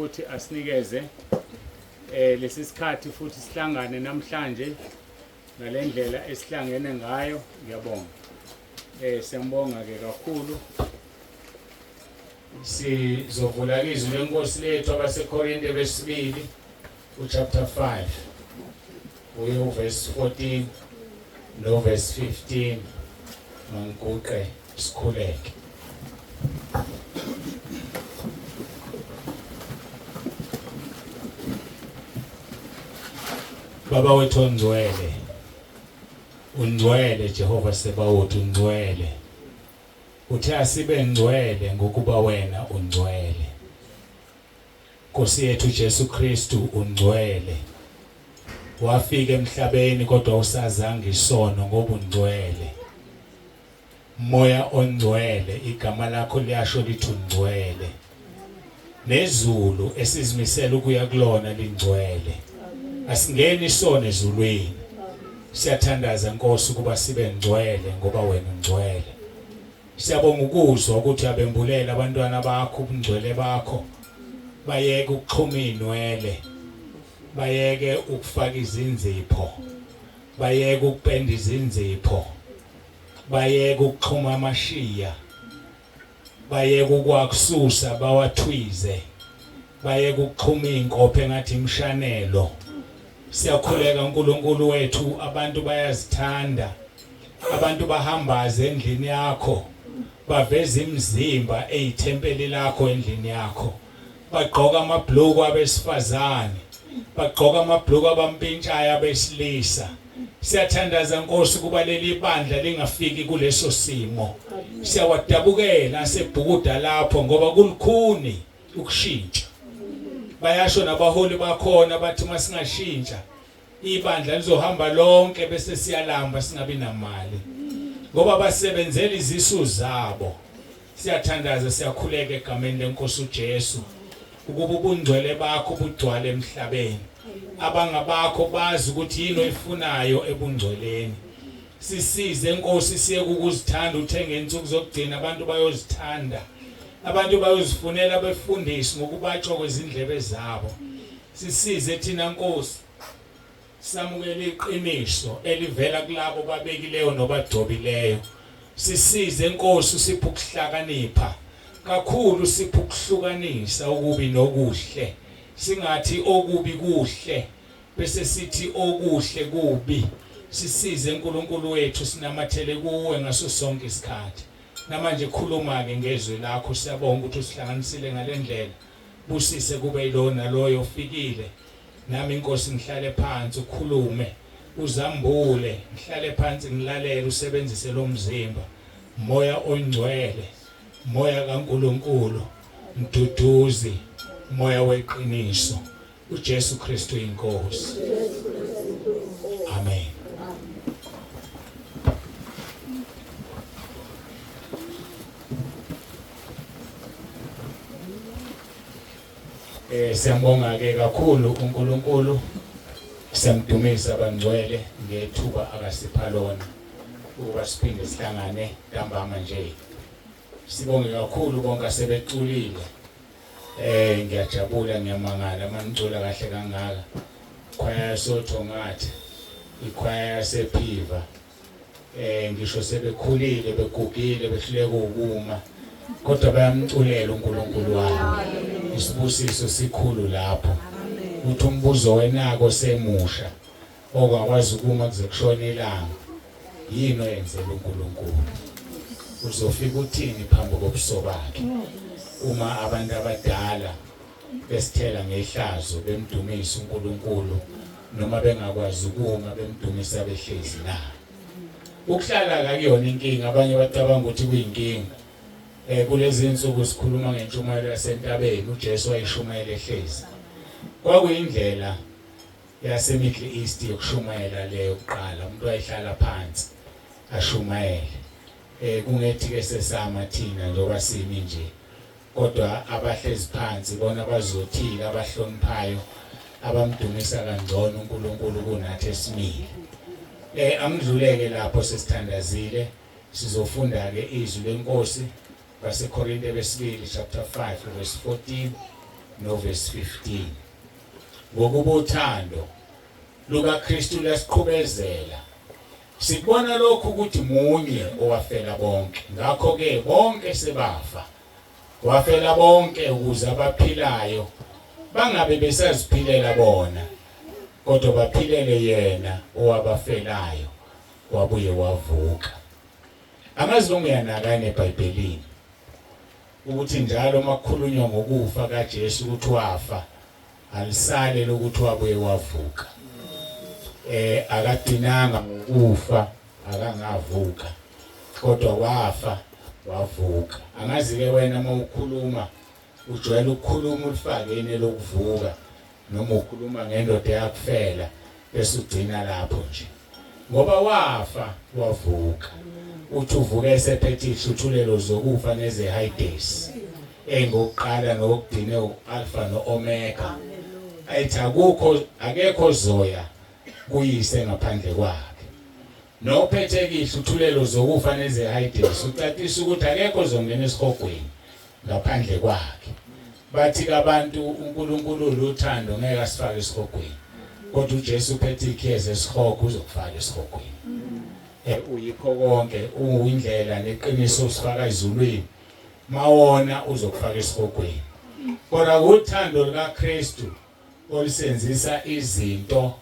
ukuthi asinikeze eh lesi sikhathi futhi sihlangane namhlanje ngalendlela esihlangene ngayo. Ngiyabonga. Siyambonga ke kakhulu. Sizovula izwi lenkosi lethu abaseKorinte besibili uchapter 5 uye uverse 14 no verse 15. Mangiguqe sikhuleke. Baba wethu ongcwele, ungcwele Jehova Sebawoti, ungcwele. Uthe asibe ngcwele ngokuba wena ungcwele. Nkosi yethu Jesu Kristu ungcwele. Wafika emhlabeni kodwa usazanga isono ngoba ungcwele. Moya ongcwele, igama lakho liyasho lithi ungcwele. Nezulu esizimisela ukuya kulona lingcwele. Asingeni isono ezulwini. Siyathandaza Nkosi ukuba sibe ngcwele ngoba wena ungcwele. Siyabonga ukuzwa ukuthi abembulela abantwana bakho ubungcwele bakho. Bayeke ukuxhuma inwele. Bayeke ukufaka izinzipho. Bayeke ukupenda izinzipho. Bayeke ukuxhuma amashiya. Bayeke ukwakususa bawathwize. Bayeke ukuxhuma izinkophe engathi imshanelo. Siyakhuleka uNkulunkulu wethu, abantu bayazithanda. Abantu bahambaze endlini yakho, baveza imizimba eyithempeli lakho endlini yakho. Bagqoka amabhluku abesifazane, bagqoka amabhluku abampintshayo abesilisa. Siyathandaza Nkosi kuba leli bandla lingafiki kuleso simo. Siyawadabukela asebhukuda lapho ngoba kulukhuni ukushintsha. Bayasho nabaholi bakhona bathi masingashintsha ibandla lizohamba lonke bese siyalamba singabi namali ngoba basebenzela izisu zabo. Siyathandaza siyakhuleka egameni lenkosi uJesu ukuba ubungcwele bakho bugcwale emhlabeni. Abangabakho bazi ukuthi yini oyifunayo ebungcweleni. Sisize Nkosi siye ukuzithanda, uthenge insuku zokugcina abantu bayozithanda. Abantu bayozifunela abefundisi ngokubatshwa kwezindlebe zabo. Sisize thina Nkosi samukele iqiniso elivela kulabo babekileyo nobagcobileyo. Sisize Nkosi usiphe ukuhlakanipha kakhulu, siphe ukuhlukanisa okubi nokuhle. Singathi okubi kuhle bese sithi okuhle kubi. Sisize uNkulunkulu wethu sinamathele kuwe ngaso sonke isikhathi. Namanje khuluma ke ngezwi lakho, siyabonga ukuthi usihlanganisile ngalendlela. Busise kube yilo naloyo ofikile. Nami Nkosi ngihlale phansi ukhulume, uzambule, ngihlale phansi ngilalele, usebenzise lo mzimba. Moya ongcwele, Moya kaNkuluNkulu, Mduduzi, Moya weqiniso, uJesu Kristu inkosi. Amen. Siyambonga ke kakhulu uNkulunkulu, siyamdumisa abangcwele ngethuba akasipha lona ukuba siphinde sihlangane ntambama nje. Sibonge kakhulu bonke asebeculile. Ngiyajabula, ngiyamangala manicula kahle kangaka. Ikhwaya yasoThongathi, ikhwaya yasePhiva. Ngisho sebekhulile begugile behluleka ukuma kodwa bayamculela uNkulunkulu wabo. Isibusiso sikhulu lapho. Uthi umbuzo wenako semusha ongakwazi ukuma kuze kushone ilanga, yini oyenzela uNkulunkulu? Uzofika uthini phambi kobuso bakhe uma abantu abadala besithela ngehlazo bemdumisa uNkulunkulu noma bengakwazi ukuma bemdumisa behlezi na? Ukuhlala akuyona inkinga, abanye bacabanga ukuthi kuyinkinga. Kulezi insuku sikhuluma ngentshumayelo yasentabeni, uJesu wayishumayela ehlezi. Kwakuyindlela yase Middle East yokushumayela leyo kuqala, umuntu wayehlala phansi ashumayele. Kungethi ke sesama thina njengoba simi nje, kodwa abahlezi phansi bona bazothile, abahloniphayo, abamdumisa kangcono uNkulunkulu kunathi esimile. Angidluleke lapho sesithandazile, sizofunda ke izwi lenkosi baseKorinte besibili chapter 5 verse 14 no verse 15. Ngokuba uthando lukaKristu lasiqhubezela, sikubona lokhu ukuthi munye owafela bonke, ngakho ke bonke sebafa. Wafela bonke ukuze abaphilayo bangabe besaziphilela bona, kodwa baphilele yena owabafelayo wabuye wavuka. Angazi noma uyanakana eBhayibhelini ukuthi njalo uma kukhulunywa ngokufa kaJesu ukuthi wafa, alisale lokuthi wabuye wavuka. Akagcinanga ngokufa, akangavuka, kodwa wafa wavuka. Angazi ke wena uma ukhuluma ujwayele ukukhuluma ulifake yini lokuvuka, noma ukhuluma ngendoda eyakufela bese ugcina lapho nje, ngoba wafa wavuka. Uthi uvuke esephethe ihluthulelo zokufa nezeHades, engokuqala nokugcina, u-Alpha no-Omega. Ayithi akukho, akekho zoya kuyise ngaphandle kwakhe. Nophethe ihluthulelo zokufa nezeHades ucacisa ukuthi akekho ozongena esihogweni ngaphandle kwakhe. Bathi abantu uNkulunkulu luthando, ngeke asifake esihogweni, kodwa uJesu uphethe ikhiye zesihogo, uzokufaka esihogweni. Uyikho konke, uyindlela neqiniso, usifaka ezulwini. Mawona uzokufaka esihogweni. Kodwa uthando likaKristu olusenzisa izinto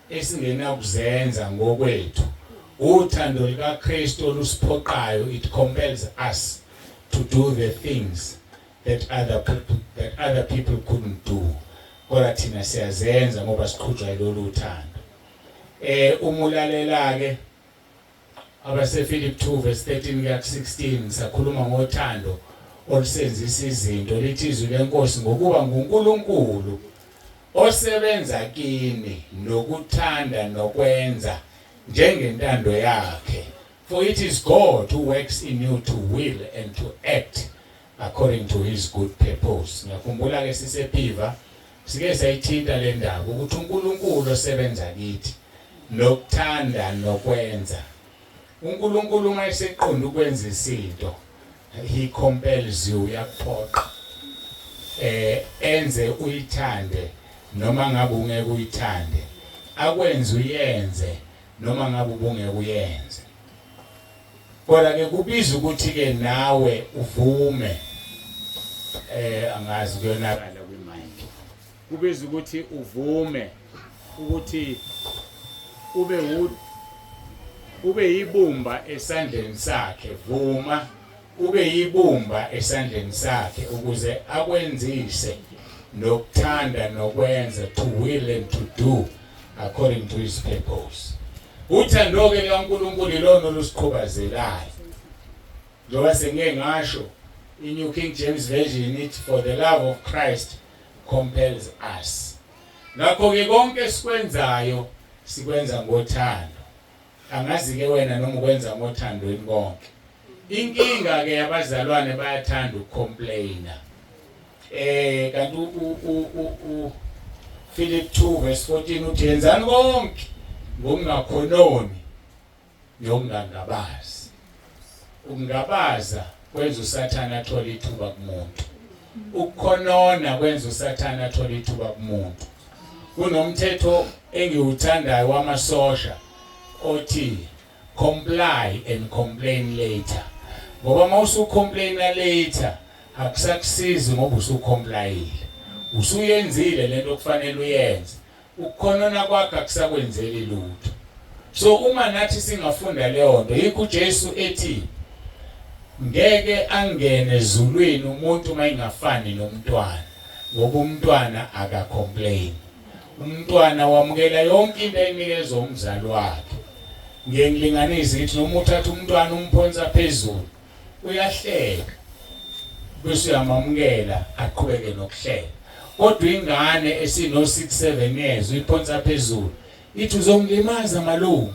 esingenakuzenza ngokwethu, uthando likaKristu olusiphoqayo. It compels us to do the things that other people couldn't do, kodwa thina siyazenza ngoba siqhutshwa yilolu uthando. Uma ulalela ke abaseFilipi 2 verse 13 kuya ku 16, sakhuluma ngothando olusenzisa izinto. Lithi izwi lenkosi, ngokuba nguNkulunkulu osebenza kini nokuthanda nokwenza njengentando yakhe. For it is God who works in you to will and to act according to his good purpose. Ngiyakhumbula ke sisePhiva sike sayithinta le ndaba ukuthi uNkulunkulu osebenza kithi nokuthanda nokwenza. uNkulunkulu uma eseqonda ukwenza isinto, he compels you, uyakuphoqa enze uyithande noma ngabe ungeke uyithande, akwenze uyenze noma ngabe ubungeke uyenze. Kodwa ke kubiza ukuthi ke nawe uvume. Angazi kuyonakala kwi-mic. Kubiza ukuthi uvume ukuthi ube yibumba esandleni sakhe. Vuma ube yibumba esandleni sakhe ukuze akwenzise nokuthanda nokwenza, to will and to do according to his purpose. Uthando ke likaNkulunkulu ilona olusiqhubazelayo. Njengoba sengike ngasho, i-New King James Version ithi, "For the love of Christ compels us." Ngakho ke konke esikwenzayo sikwenza ngothando. Angazi ke wena noma ukwenza ngothandweni konke. Inkinga ke abazalwane bayathanda ukucomplaina. Kanti u Philip 2 verse 14 uthi, "Yenzani konke ngokungakhononi nokungangabazi." Ukungabaza kwenza uSathana athole ithuba kumuntu. Ukukhonona kwenza uSathana athole ithuba kumuntu. Kunomthetho engiwuthandayo wamasosha othi, "Comply and complain later," ngoba mawusucomplaina later akusakusizi, ngoba usucomplyile, usuyenzile lento okufanele uyenze. Ukukhonona kwakho akusakwenzeli lutho. So uma nathi singafunda leyo nto, yikho uJesu ethi ngeke angene ezulwini umuntu mayingafani nomntwana, ngoba umntwana akacomplain. Umntwana wamukela yonke into ayinikezwa umzali wakhe. Ngiye ngilinganise ngithi noma uthatha umntwana umphonsa phezulu, uyahleka, bese uyamamukela aqhubeke nokuhleka. Kodwa ingane esino 6 7 years uyiphonsa phezulu, ithi, "Uzongilimaza malume,"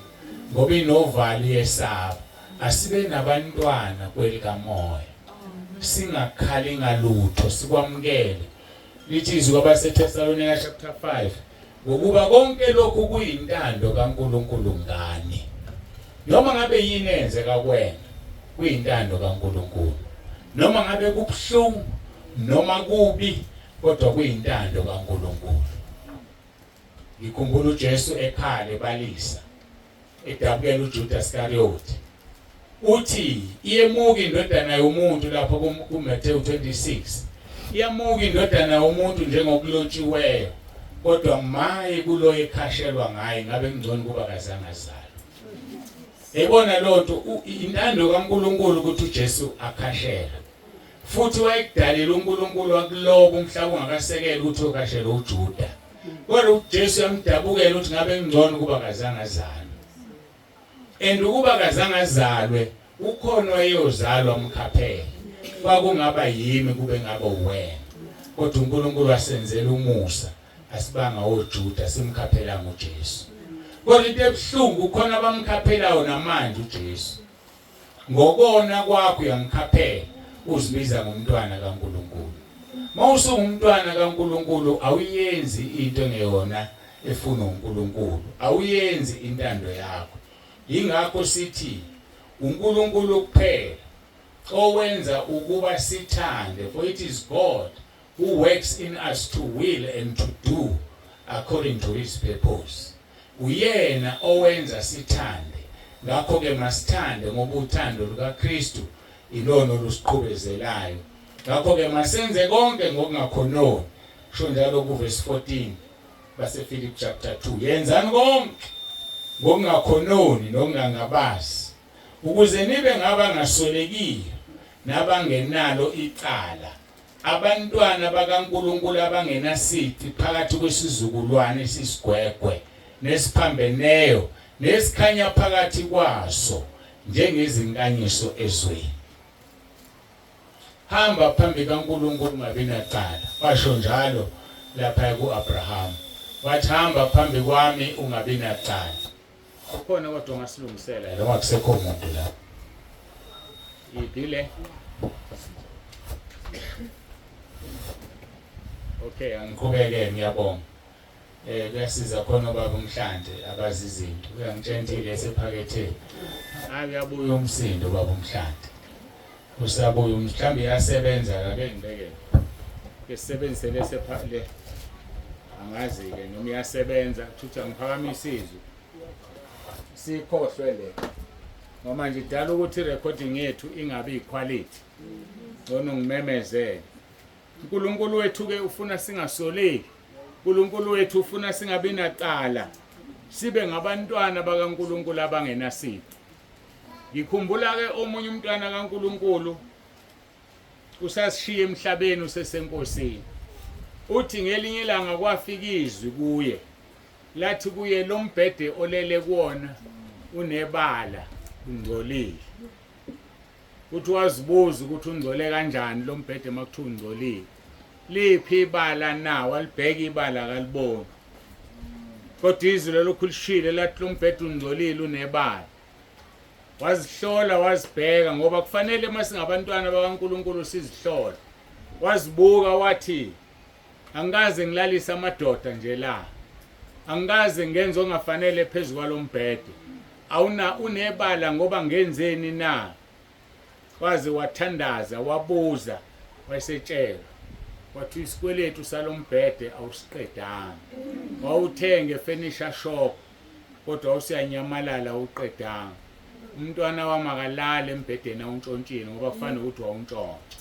ngoba inovalo, yesaba. Asibe nabantwana kwelikamoya, singakhali ngalutho, sikwamukele. Lithi izwi kwabaseThesalonika chapter 5, ngokuba konke lokhu kuyintando kaNkulunkulu ngani. Noma ngabe yini eyenzeka kuwena, kuyintando kaNkulunkulu. Noma ngabe kubuhlungu noma kubi. Kodwa kuyintando kaNkulunkulu. Ngikhumbula uJesu ekhala ebalisa edabukela uJudas Iscariot. Uthi iyemuka indodana yomuntu lapho kuMathewu 26. Iyamuka indodana yomuntu njengokulotshiweyo kodwa maye kulo ekhashelwa ngaye ngabe kungcono kuba kazange azalwe. Yayibona lonto intando kaNkulunkulu ukuthi uJesu akhashelwe. Futhi wayekudalile uNkulunkulu wakuloba umhlaba ungakasekeli ukuthi uyokhashelwa uJuda. Kodwa uJesu yamdabukela ukuthi ngabe kungcono kuba kazange azalwe. And ukuba kazange azalwe ukhona oyozalwa umkhaphele. Kwakungaba yimi kube ngabe uwena. Kodwa uNkulunkulu wasenzela umusa asibanga oJuda simkhaphela ngoJesu. Kodwa into ebuhlungu kukhona abamkhaphelayo namanje uJesu. Ngokona kwakho uyamkhaphela uzibiza ngomntwana kaNkulunkulu. Mawusungumntwana kaNkulunkulu awuyenzi into engeyona efuna uNkulunkulu, awuyenzi intando yakho. Yingakho sithi uNkulunkulu kuphela owenza ukuba sithande, for it is God who works in us to will and to do according to his purpose. Uyena owenza sithande. Ngakho-ke masithande ngoba uthando lukaKristu ilona olusiqhubezelayo. Ngakho-ke masenze konke ngokungakhononi. Kusho njalo kuvesi 14 baseFilipi chapter 2. Yenzani konke ngokungakhononi nokungangabazi ukuze nibe ngabangasolekiyo nabangenalo icala Abantwana bakaNkulunkulu abangenasici phakathi kwesizukulwane esisigwegwe nesiphambeneyo nesikhanya phakathi kwaso njengezinkanyiso ezweni. Hamba phambi kaNkulunkulu ungabi nacala, washo njalo lapha ku-Abrahama. Wathi hamba phambi kwami ungabi nacala. Ukhona kodwa ongasilungisela noma kusekho umuntu la. Iphi le? Okay, angiqhubeke ngiyabonga. Eh kuyasiza khona ubaba uMhlante abazi izinto. Uyangitshentile esephaketheni. Hayi uyabuya umsindo baba uMhlante. Usabuya mhlawumbe iyasebenza ake ngibekele. Ke sisebenzise lese le. Angazi ke noma iyasebenza thutha ngiphakamise izwi. Sikhohlwe le. Noma nje idala ukuthi recording yethu ingabi iquality. Ngcono ngimemezele. uNkulunkulu wethu ke ufuna singasoleki. uNkulunkulu wethu ufuna singabi nacala. Sibe ngabantwana bakaNkulunkulu abangenasici. Ngikhumbula ke omunye umntwana kaNkuluNkulu usasishiya emhlabeni usesenkosini. Uthi ngelinye ilanga kwafika izwi kuye lathi kuye lo mbhede olele kuwona unebala ungcolile. Uthi wazibuza ukuthi ungcole kanjani lo mbhede makuthiwa ungcolile. Liphi ibala na walibheka ibala akaliboni. Kodwa izwi lelokhu lishile lathi lo mbhede ungcolile unebala. Wazihlola wazibheka ngoba kufanele uma singabantwana bakaNkulunkulu sizihlole. Wazibuka wathi angikaze ngilalise amadoda nje la. Angikaze ngenze ongafanele phezu kwalombhede. Awuna unebala ngoba ngenzeni na? Waze wathandaza wabuza wayesetshelwa wathi isikweletu salombhede awusiqedanga. Wawuthenge furniture shop kodwa usuyanyamalala awuqedanga. Umntwana wami akalali embhedeni awuntshontshile ngoba kufana nokuthi wawuntshontsha.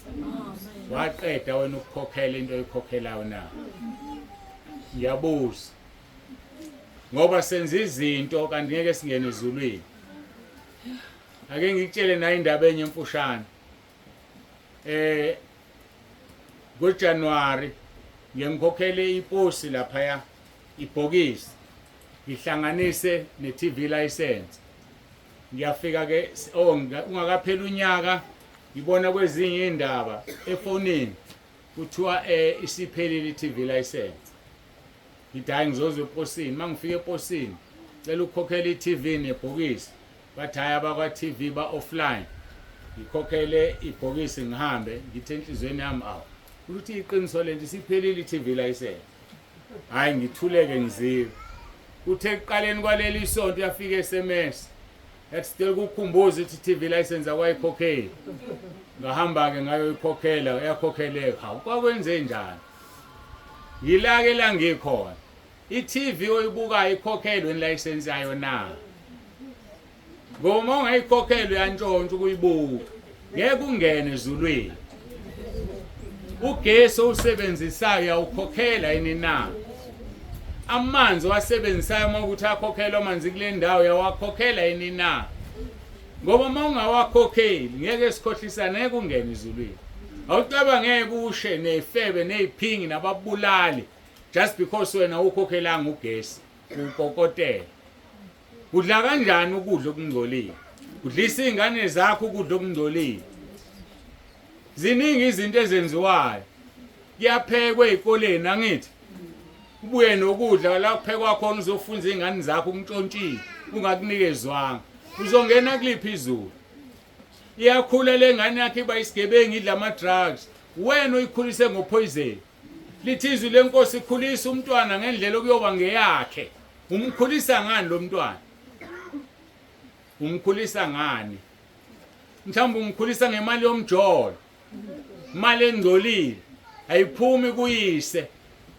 Waqeda wena ukukhokhela into oyikhokhelayo na? Ngiyabuza. Ngoba senza izinto kanti ngeke singene ezulwini. Ake ngikutshele nayo indaba enye emfushane. Eh ngoJanuary ngiyengikhokhele iposi laphaya ibhokisi ngihlanganise ne-TV license ngiyafika ke oh ungakapheli unyaka ngibona kwezinye indaba efonini kuthiwa eh isiphelile i-TV license ngithi hayi ngizozwa eposini uma ngifika eposini cela ukukhokhela i-TV nebhokisi bathi hhayi abakwa-TV ba-offline ngikhokhele ibhokisi ngihambe ngithi enhliziyweni yami awu ukuthi iqiniso lento isiphelile i-TV license Hayi ngithuleke ngiziwe. Uthe ekuqaleni kwaleli sonto yafika SMS. Yathi sicela ukukukhumbuza ukuthi TV license akwayikhokheli. Ngahamba ke ngayoyikhokhela yakhokheleka. Hawu kwakwenze njani? Yilake la ngikhona. I-TV oyibukayo ikhokhelwe license yayo na? Ngoba uma ungayikhokheli uyantshontsha ukuyibuka. Ngeke ungene ezulwini. Ugesi owusebenzisayo uyawukhokhela yini na? Amanzi owasebenzisayo uma ukuthi akhokhelwa amanzi kule ndawo uyawakhokhela yini na? Ngoba uma ungawakhokheli ngeke sikhohlisane ngeke ungene ezulwini. Awucabange kushe nefebe neziphingi nababulali just because wena ukhokhelanga ugesi ukokotela. Udla kanjani ukudla okungcolile? Udlisa izingane zakho ukudla okungcolile. Ziningi izinto ezenziwayo. Kuyaphekwa ezikoleni angithi. Ubuye nokudla la kuphekwa khona uzofunza izingane zakho ukuntshontshile ungakunikezwanga. Uzongena kuliphi izulu? Iyakhula lengane yakhe iba isigebengu idla ama drugs. Wena uyikhulise ngopoison. Lithi izwi lenkosi khulisa umntwana ngendlela okuyoba ngeyakhe. Umkhulisa ngani lo mntwana? Umkhulisa ngani? Mhlawumbe umkhulisa ngemali yomjolo. Imali engcolile ayiphumi kuyise.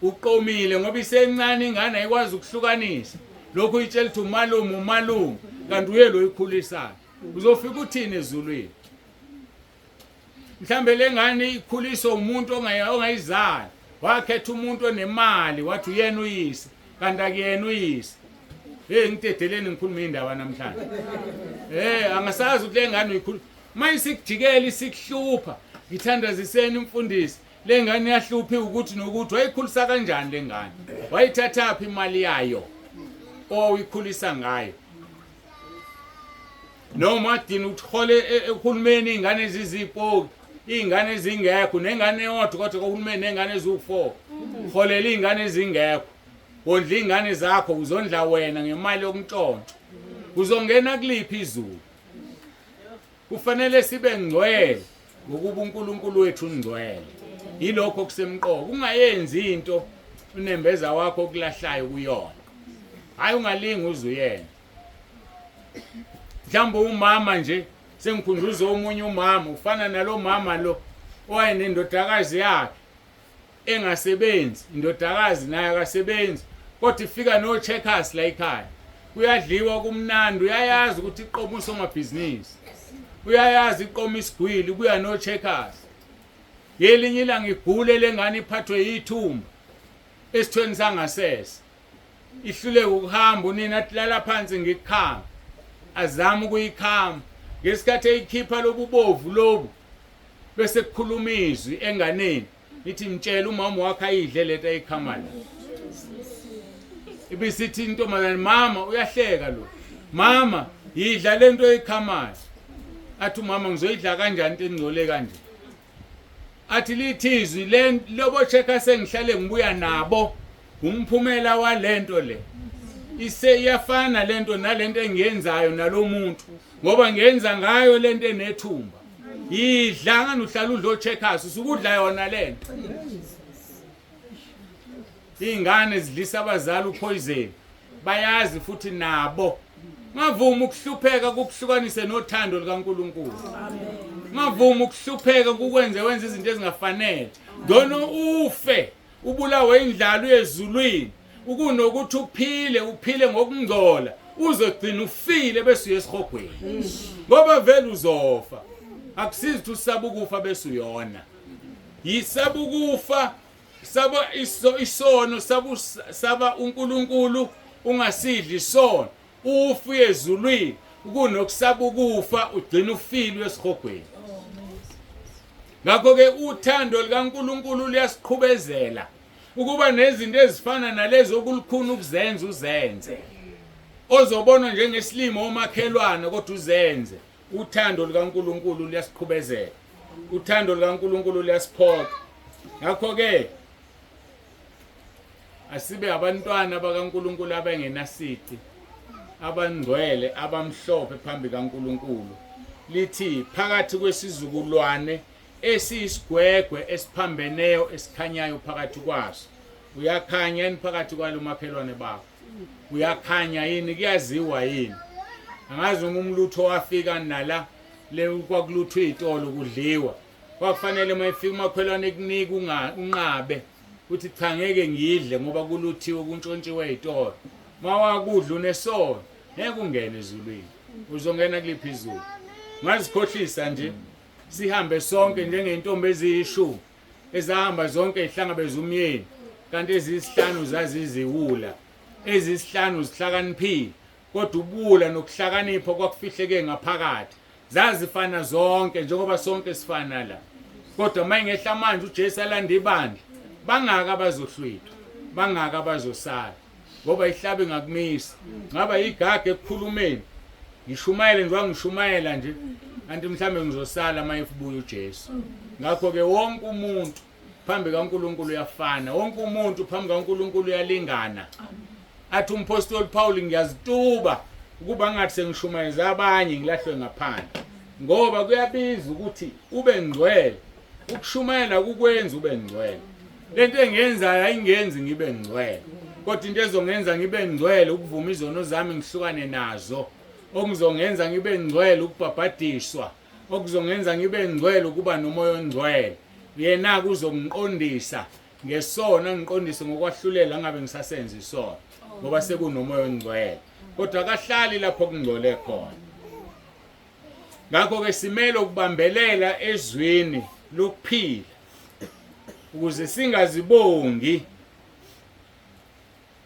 Uqomile ngoba isencane ingane ayikwazi ukuhlukanisa. Lokhu uyitshela ukuthi umalume umalume kanti uye lo ikhulisayo. Uzofika uthini ezulwini? Mhlambe lengane ikhuliswa umuntu ongayizali. Wakhetha umuntu onemali wathi uyena uyise kanti akuyena uyise. Hey ngitedeleni ngikhuluma indaba namhlanje. Hey angasazi ukuthi lengane uyikhuluma. Mayisikujikela isikuhlupha ngithandaziseni umfundisi lengane iyahlupha ukuthi nokuthi wayikhulisa kanjani lengane wayithathaphi imali yayo owayikhulisa ngayo noma dina uthole ehulumeni izingane ezizipoki izingane ezingekho nengane eyodwa kodwa kohulumeni nengane eziwu-4 holela izingane ezingekho wondla izingane zakho uzondla wena ngemali yokuntshontsha uzongena kuliphi izulu kufanele sibe ngcwele ngokuba uNkulunkulu wethu ungcwele yilokho kusemqoka ungayenzi into unembeza wakho okulahlayo kuyona hayi ungalingi uzuyena mhlawumbe umama nje sengikhunjuza omunye umama ufana nalo mama lo owayenendodakazi yakhe engasebenzi indodakazi naye akasebenzi kodwa ifika no checkers la ekhaya kuyadliwa kumnandi uyayazi ukuthi iqoma usomabhizinisi uyayazi iqoma isigwili kuya no checkers ngelinye ilanga igule lengane iphathwe yithumba esithweni sangasese ihluleke ukuhamba unina athi lala phansi ngikukhama azame ukuyikhama ngesikhathi eyikhipha lobubovu lobu bese kukhuluma izwi enganeni lithi mtshela umama wakho ayidle lento ayikhama la ibisithi intombazane mama uyahleka lo mama yidla lento oyikhamayo athi umama ngizoyidla kanjani into engcole kanje athi lithi izwi le lobo checker sengihlale ngibuya nabo umphumela walento le ise iyafana lento nalento engiyenzayo nalomuntu ngoba ngenza ngayo lento enethumba yidla ngani uhlala udla ocheckers usukudla yona lento Izingane zidlisa abazali upoison. Bayazi futhi nabo. Ngavuma ukuhlupheka kukuhlukanise nothando likaNkuluNkulu. Ngavuma ukuhlupheka kukwenze wenze izinto ezingafanele. Ngcono ufe ubulawe indlala uyezulwini ukunokuthi uphile uphile ngokungcola uzogcina ufile bese uye esihogweni ngoba vele uzofa akusizi ukuthi usaba ukufa bese uyona yisaba ukufa Saba iso, isono sabu saba uNkulunkulu ungasidli isono ufu ezulwini kunokusaba ukufa ugcina ufile esihogweni ngakho ke uthando likaNkulunkulu luyasiqhubezela ukuba nezinto ezifana nalezo okulukhuni ukuzenza uzenze ozobonwa njengesilimo omakhelwane kodwa uzenze Uthando lukaNkulunkulu luyasiqhubezela. Uthando lukaNkulunkulu luyasiphoqa. Ngakho-ke asibe abantwana bakaNkulunkulu abangenasici, abangcwele, abamhlophe phambi kaNkulunkulu. Lithi phakathi kwesizukulwane esiyisigwegwe esiphambeneyo esikhanyayo phakathi kwaso. Uyakhanya yini phakathi kwalomakhelwane bakho? Uyakhanya yini? Kuyaziwa yini? Angazi uma umlutho wafika nala le kwakuluthwa izitolo kudliwa. Kwakufanele uma ifika umakhelwane kunika unqabe. Uthi cha ngeke ngidle ngoba kuluthiwe kuntshontshiwe ezitolo. Mawakudla unesono, ngeke ungene ezulwini. Uzongena kuliphi izulu? Ngazikhohlisa nje. Sihambe sonke njengentombi eziyishumi ezahamba zonke zihlangabeza umyeni kanti eziyisihlanu zaziziwula ezisihlanu zihlakaniphile kodwa ubuwula nokuhlakanipha kwakufihleke ngaphakathi zazifana zonke njengoba sonke sifana la kodwa uma ingehla manje uJesu alanda ibandla bangaka abazohlwithwa bangaka abazosala ngoba ihlabe ngakumisa ngaba igaga ekukhulumeni ngishumayele njengoba ngishumayela nje kanti mhlambe ngizosala uma efubuya uJesu ngakho ke wonke umuntu phambi kaNkuluNkulu uyafana wonke umuntu phambi kaNkuluNkulu uyalingana athi umpostoli Paul ngiyazituba ukuba ngathi sengishumayeza abanye ngilahlwe ngaphandle ngoba kuyabiza ukuthi ube ngcwele ukushumayela kukwenza ube ngcwele lento engiyenzayo ayingenzi ngibe ngcwele kodwa into ezongenza ngibe ngcwele ukuvuma izono zami ngihlukane nazo okuzongenza ngibe ngcwele ukubhabhadiswa okuzongenza ngibe ngcwele ukuba nomoya ongcwele yena kuzongiqondisa ngesono angiqondise ngokwahlulela ngabe ngisasenza isono ngoba sekunomoya ongcwele kodwa akahlali lapho kungcole khona ngakho ke simele ukubambelela ezwini lokuphila ukuze singazibongi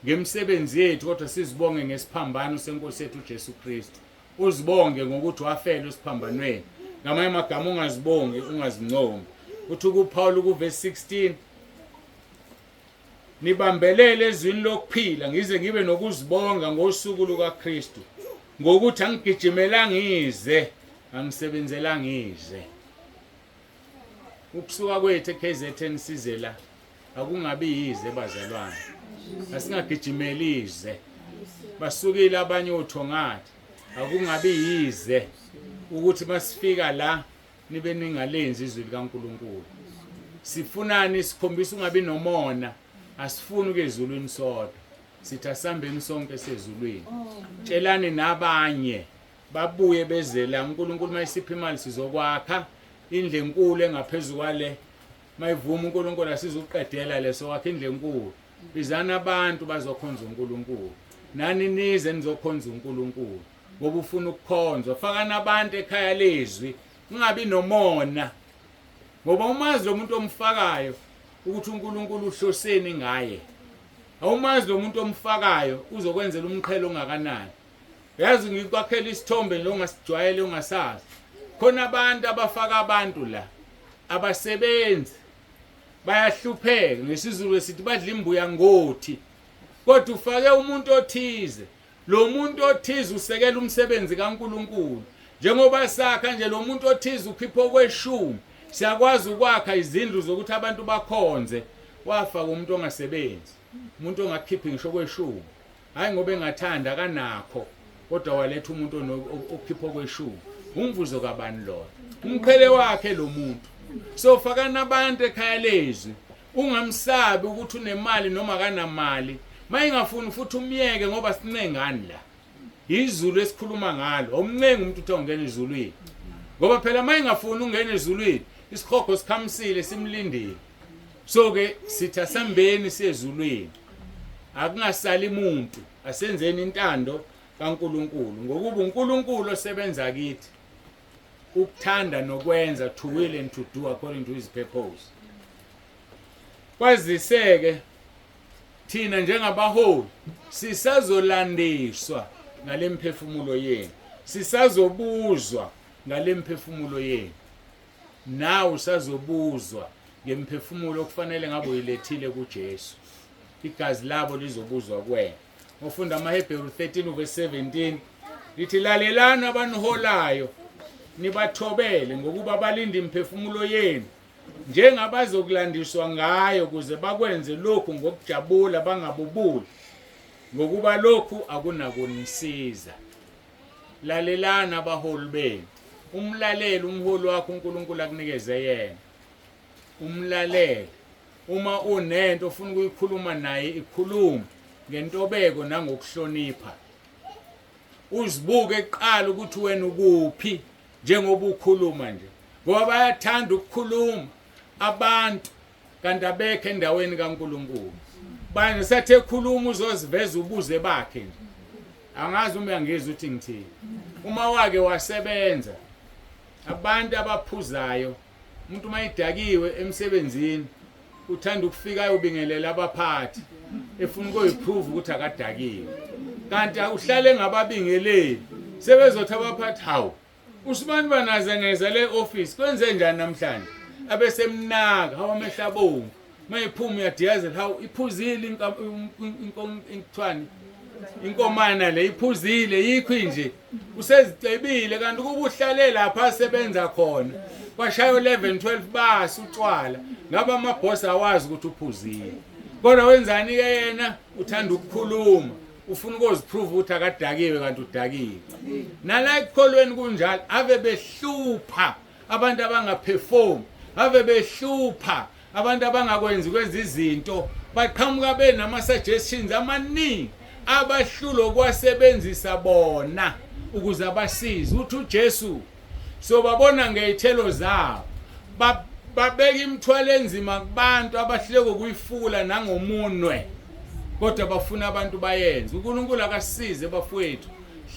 ngemisebenzi yethu kodwa sizibonge ngesiphambano senkosi yethu uJesu Kristu uzibonge ngokuthi wafela esiphambanweni ngamanye amagama ungazibongi ungazincomi uthi kuPaul kuverse 16 nibambelele ezwini lokuphila ngize ngibe nokuzibonga ngosuku lukaKristu ngokuthi angigijimelanga ize angisebenzelanga ize Ukusuka kwethu eKZN size la akungabi yize bazalwane. Asingagijimeli ize. Basukile abanye othongathi akungabi yize ukuthi masifika la nibe ningalenzi izwi likaNkuluNkulu. Sifunani sikhombisa ungabi nomona asifuni ukuya ezulwini sodwa. Sithi asambeni sonke sezulwini. Tshelani nabanye babuye beze la uNkulunkulu mayisipha imali sizokwakha indlu enkulu engaphezulu kwale mayivuma uNkulunkulu asizuqedela leso wakhe indlu enkulu bizana abantu bazokhonza uNkulunkulu nani nize nizokhonza uNkulunkulu ngoba ufuna ukukhonzwa fakana abantu ekhaya lezwi ungabi nomona ngoba umazi lo muntu omfakayo ukuthi uNkulunkulu uhloseni ngaye awumazi lo muntu omfakayo uzokwenzela umqhele ongakanani Yazi ngikwakhela isithombe nje ongasijwayele ongasazi. Khona abantu abafaka abantu la abasebenzi bayahlupheka ngesiZulu sithi badla imbuya ngothi. Kodwa ufake umuntu othize lo muntu othize usekela umsebenzi kaNkuluNkulu. Njengoba sakha nje lo muntu othize ukhipha okweshumi siyakwazi ukwakha izindlu zokuthi abantu bakhonze wafaka umuntu ongasebenzi umuntu ongakhiphi ngisho kweshumi Hayi ngoba engathanda akanakho kodwa waletha umuntu okhipha okweshumi. Umvuzo kabani loyo? Umqhele wakhe lo muntu. So fakana abantu ekhaya lezwi. Ungamsabi ukuthi unemali noma akanamali. Mayingafuni futhi umyeke ngoba sincengani la. Izulu esikhuluma ngalo. Awumncengi umuntu uthi awungena ezulwini. Ngoba phela mayingafuni ungena ezulwini, isihogo sikhamisile simlindile. So ke sithi asambeni siyezulwini. Akungasali muntu, asenzeni intando kaNkuluNkulu ngokuba uNkulunkulu osebenza kithi ukuthanda nokwenza to will and to do according to his purpose. Kwaziseke thina njengabaholi sisazolandiswa ngalemphefumulo yenu sisazobuzwa ngalemphefumulo yenu nawe usazobuzwa ngemphefumulo okufanele ngabe uyilethile kuJesu igazi labo lizobuzwa kuwena ufunda amaHebheru 13 verse 17 lithi lalelani abaniholayo nibathobele ngokuba balinda imiphefumulo yenu njengabazokulandiswa ngayo kuze bakwenze lokhu ngokujabula bangabubuli ngokuba lokhu akunakunisiza Lalelani abaholi benu. Umlalele umholi wakho uNkulunkulu akunikeze yena. Umlalele. Uma unento ofuna ukuyikhuluma naye ikhulume ngentobeko nangokuhlonipha. Uzibuke kuqala ukuthi wena ukuphi njengoba ukhuluma nje. Ngoba bayathanda ukukhuluma abantu. Kanti abekho endaweni kaNkulunkulu. Bani sathe khuluma uzoziveza ubuze bakhe nje. Angazi uma uyangizwa ukuthi ngithini. Uma wake wasebenza abantu abaphuzayo umuntu uma idakiwe emsebenzini uthanda ukufika ayobingelela abaphathi efuna ukuyiprove ukuthi akadakiwe kanti uhlale ngababingeleli sebezothi abaphathi hawu usibani banaze ngeza le office kwenze njani namhlanje abesemnaka hawu amehla abomvu mayiphuma uyadiyazela hawu iphuzile inkuthwani inkomana le iphuzile yikho nje usezicebile kanti kuba uhlale lapha asebenza khona kwashaya 11 12 basi utshwala ngabe amabhosi awazi ukuthi uphuzile kodwa wenzani ke yena uthanda ukukhuluma ufuna ukuziprove ukuthi akadakiwe kanti udakiwe nala ekukholweni kunjalo ave behlupha abantu abangaperform ave behlupha abantu abangakwenzi kwenza izinto baqhamuka benama suggestions amaningi abahlulwa ukuwasebenzisa bona ukuze abasize uthi uJesu sobabona ngezithelo zabo babeka imithwalo enzima kubantu abahluleka ukuyifula nangomunwe kodwa bafuna abantu bayenze uNkulunkulu akasize bafowethu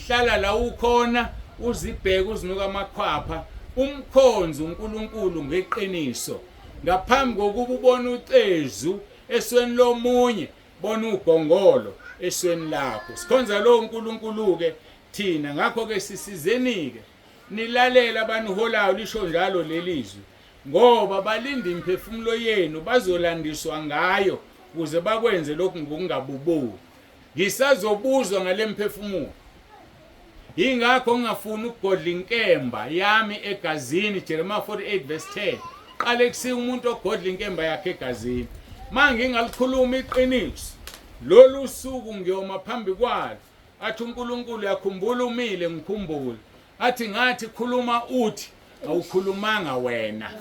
hlala la ukhona uzibheke uzinuka amakhwapha umkhonzi uNkulunkulu ngeqiniso ngaphambi kokuba ubone ucezu esweni lomunye bona ugongolo esweni lakho sikhonza lowo uNkulunkulu ke thina ngakho ke sisizeni ke nilalela abaniholayo lisho njalo lelizwi ngoba balinda imiphefumulo yenu bazolandiswa ngayo ukuze bakwenze lokhu ngokungabubuli Ngisazobuzwa ngale mphefumulo. Yingakho ngingafuni ukugodla inkemba yami egazini, Jeremiah 48 verse 10. Qale kusiya umuntu ogodla inkemba yakhe egazini. Mangingalikhuluma iqiniso, lolu suku ngiyoma phambi kwalo. Athi uNkulunkulu yakhumbula umile ngikhumbule. Athi ngathi khuluma uthi awukhulumanga wena.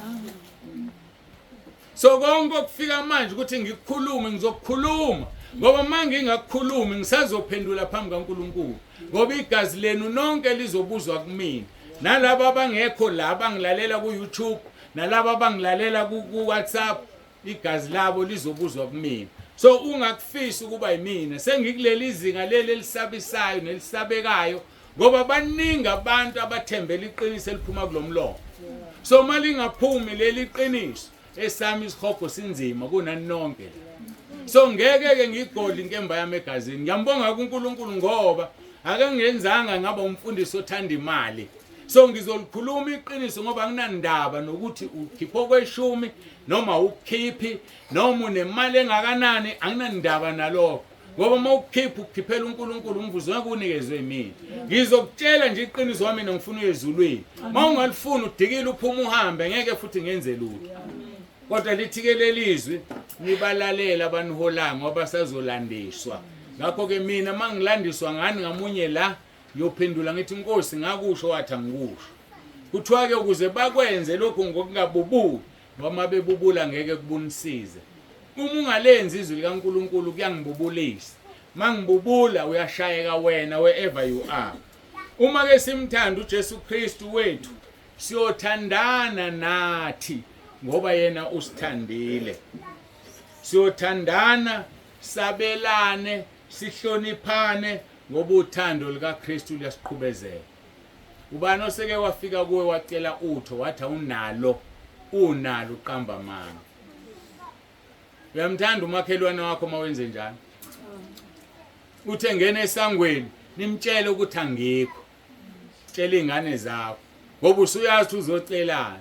So konke okufika manje ukuthi ngikukhulume ngizokukhuluma ngoba uma ngingakukhulumi ngisazophendula phambi kaNkulunkulu ngoba igazi lenu nonke lizobuzwa kumina nalabo abangekho la abangilalela ku-YouTube nalabo abangilalela ku-WhatsApp igazi labo lizobuzwa kumina so ungakufisi ukuba yimina sengikuleli zinga leli elisabisayo nelisabekayo ngoba baningi abantu abathembela iqiniso eliphuma kulomlomo so uma lingaphumi leli qiniso esami isihogo sinzima kunani nonke so ngeke ke ngigodle inkemba yami egazini ngiyambonga kuNkulunkulu ngoba akangenzanga ngaba umfundisi othanda imali so ngizolikhuluma iqiniso ngoba anginandaba nokuthi ukhipha okweshumi noma ukhiphi noma unemali engakanani anginandaba nalokho ngoba uma ukukhipha ukukhiphela uNkulunkulu umvuzo ngeke unikezwe yimina ngizokutshela nje iqiniso wami mina ngifuna uye ezulwini uma ungalifuni udikile uphume uhambe ngeke futhi ngenze lutho kodwa lithi-ke lelizwi nibalalela abaniholayo ngoba sazolandiswa ngakho-ke mina uma ngilandiswa ngani ngamunye la ngiyophendula ngithi inkosi ngakusho wathi angikusho kuthiwa-ke ukuze bakwenze lokhu ngokungabubuli Noma bebubula ngeke kubunisize. Uma ungalenzi izwi likaNkulunkulu kuyangibubulisa. Mangibubula uyashayeka wena wherever you are. Uma ke simthanda uJesu Kristu wethu siyothandana nathi ngoba yena usithandile. Siyothandana sabelane sihloniphane ngoba uthando likaKristu luyasiqhubezela. Ubani oseke wafika kuwe wacela utho wathi awunalo unalo uqamba amanga. Uyamthanda umakhelwane wakho uma wenze njalo. Uthe ngena esangweni nimtshele ukuthi angikho. Tshela izingane zakho ngoba usuyazi ukuthi uzocelana.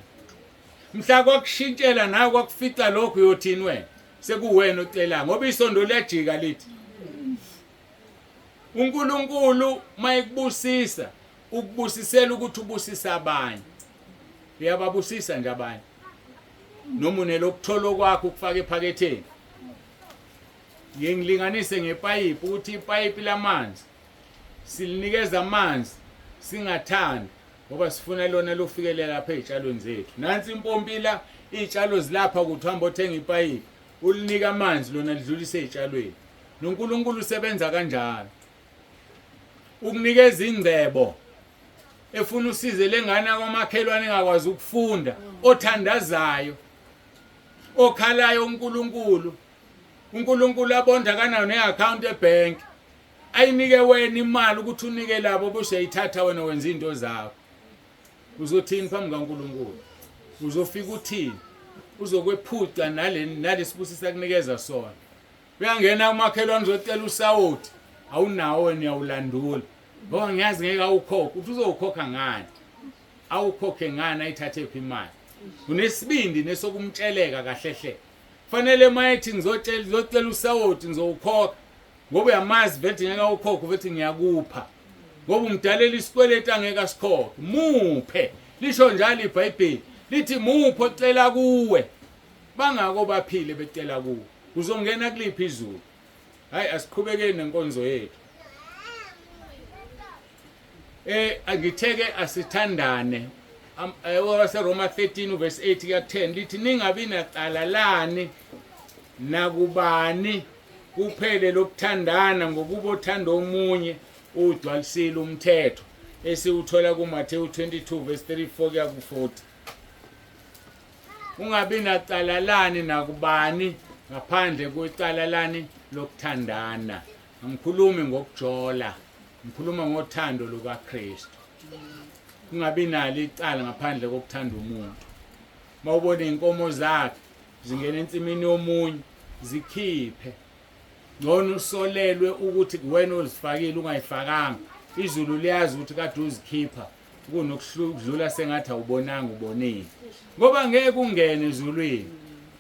Mhla kwakushintshela nawe kwakufica lokho uyothini wena? Sekuwena ocela ngoba isondo liyajika lithi. uNkulunkulu mayekubusisa ukubusisela ukuthi ubusisa abanye uyababusisa nje abanye noma unelokuthola okwakho ukufaka ephaketheni ngilinganise ngepayipi ukuthi ipayipi lamanzi silinikeza amanzi singathandi ngoba sifuna lona lofikelela lapha ey'tshalweni zethu nansi impompi la iy'tshalo zilapha kuthi uhamba othenga ipayipi ulinika amanzi lona lidlulise ey'tshalweni noNkulunkulu usebenza kanjalo ukunikeza ingcebo efuna usize lengane kwamakhelwane engakwazi ukufunda othandazayo Okhalayo uNkulunkulu. uNkulunkulu abonda kanayo neaccount ebank. Ayinike wena imali ukuthi unike labo bese uyayithatha wena wenza izinto zakho. Uzothini phambi kaNkulunkulu? Uzofika uthini? Uzokwephuca nale nalesibusiso akunikeza sona. Uyangena umakhelwane uzocela usawoti awunawo wena uyawulandula. Ngoba ngiyazi ngeke awukhokhe, uthi uzowukhokha ngani? Awukhokhe ngani ayithathe phi imali? Unesibindi nesokumtsheleka kahle hle. Fanele mayethi ngizotshela ngizocela usawoti ngizowukhokha ngoba uyamazi vele ngeke awukhokhe uvethi ngiyakupha. Ngoba umdalela isikweletu angeke asikhokhe. Muphe. Lisho njalo iBhayibheli. Lithi muphe ocela kuwe. Bangako baphile becela kuwe. Uzongena kuliphi izulu? Hayi asiqhubekeni nenkonzo yethu. Eh angitheke asithandane. OwaseRoma 13 verse 8 kuya 10 lithi ningabi nacala lani nakubani kuphele lokuthandana ngokuba othanda omunye ugcwalisile umthetho esiwuthola kuMathewu 22 verse 34 kuya ku-40. Ungabi nacala lani nakubani ngaphandle kwecala lani lokuthandana. Angikhulumi ngokujola, ngikhuluma ngothando lukaKristu. Ungabi nalo icala ngaphandle kokuthanda umuntu. Mawubona inkomo zakhe zingena ensimini yomunye zikhiphe. Ngcono usolelwe ukuthi kuwena ozifakile ungayifakanga. Izulu liyazi ukuthi kade uzikhipha kunokudlula sengathi awubonanga ubonile. Ngoba ngeke ungene ezulwini.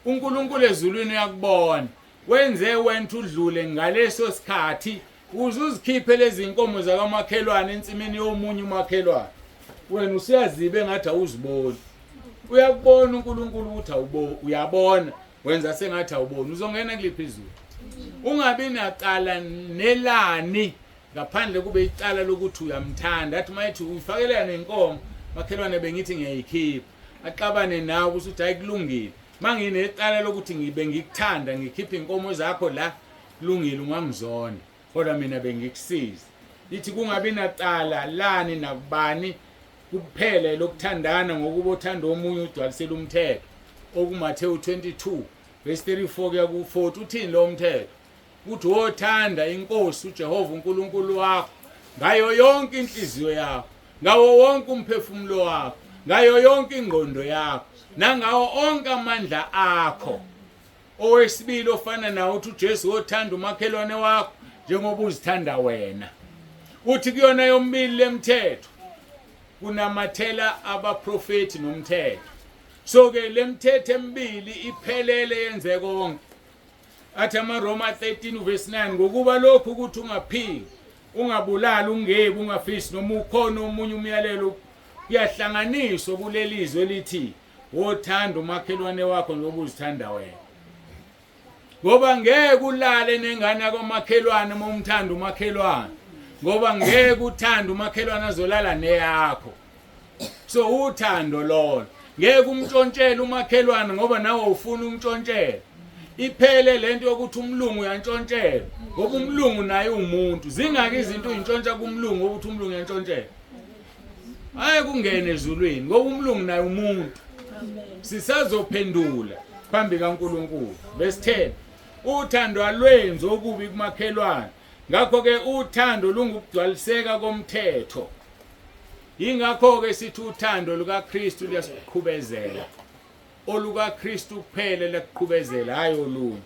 uNkulunkulu ezulwini uyakubona. Wenze wena udlule ngaleso sikhathi uze uzikhiphe lezi nkomo zakamakhelwane ensimini yomunye umakhelwane. Wena usuyaziba engathi awuziboni. Uyakubona uNkulunkulu ukuthi awubo uyabona wenza sengathi awuboni uzongena kuliphi izulu. Ungabi nacala nelani ngaphandle kube icala lokuthi uyamthanda athi mayethi uyifakela nenkomo makhelwane bengithi ngiyayikhipha axabane nawe ukuthi hayi kulungile manginecala lokuthi ngibe ngikuthanda ngikhipha inkomo zakho la kulungile ungangizonda kodwa mina bengikusiza lithi kungabi nacala lani nakubani kuphela lokuthandana ngokuba othanda omunye ugcwalisela umthetho okuMathewu 22 verse 34 kuya ku-40 uthini lo mthetho Uthi wothanda inkosi uJehova uNkulunkulu wakho ngayo yonke inhliziyo yakho, ngawo wonke umphefumulo wakho, ngayo yonke ingqondo yakho, nangawo onke amandla akho. Owesibili ofana nawo uthi uJesu wothanda umakhelwane wakho njengoba uzithanda wena. Uthi kuyona yomibili lemthetho kunamathela abaprofethi nomthetho. So ke lemthetho emibili iphelele yenze konke. Athi amaRoma 13 verse 9 ngokuba lokhu ukuthi ungaphiki ungabulali ungebi ungafisi noma ukhona omunye umyalelo kuyahlanganiswa kuleli zwe elithi wothanda umakhelwane wakho njengoba uzithanda wena ngoba ngeke ulale nengane yakomakhelwane uma umthanda umakhelwane ngoba ngeke uthande umakhelwane azolala neyakho so uthando lolo ngeke umntshontshele umakhelwane ngoba nawe ufuna umntshontshele iphele lento yokuthi umlungu uyantshontshela ngoba umlungu naye umuntu zingaki izinto uyintshontsha kumlungu ukuthi umlungu uyantshontshela hayi kungene ezulwini ngoba umlungu naye umuntu sisazophendula phambi kaNkuluNkulu verse 10 uthando alwenzi okubi kumakhelwane ngakho ke uthando lungukugcwaliseka komthetho Yingakho-ke sithi uthando lukaKristu luyasiqhubezela. OlukaKristu kuphela liyakuqhubezela, hhayi olunye.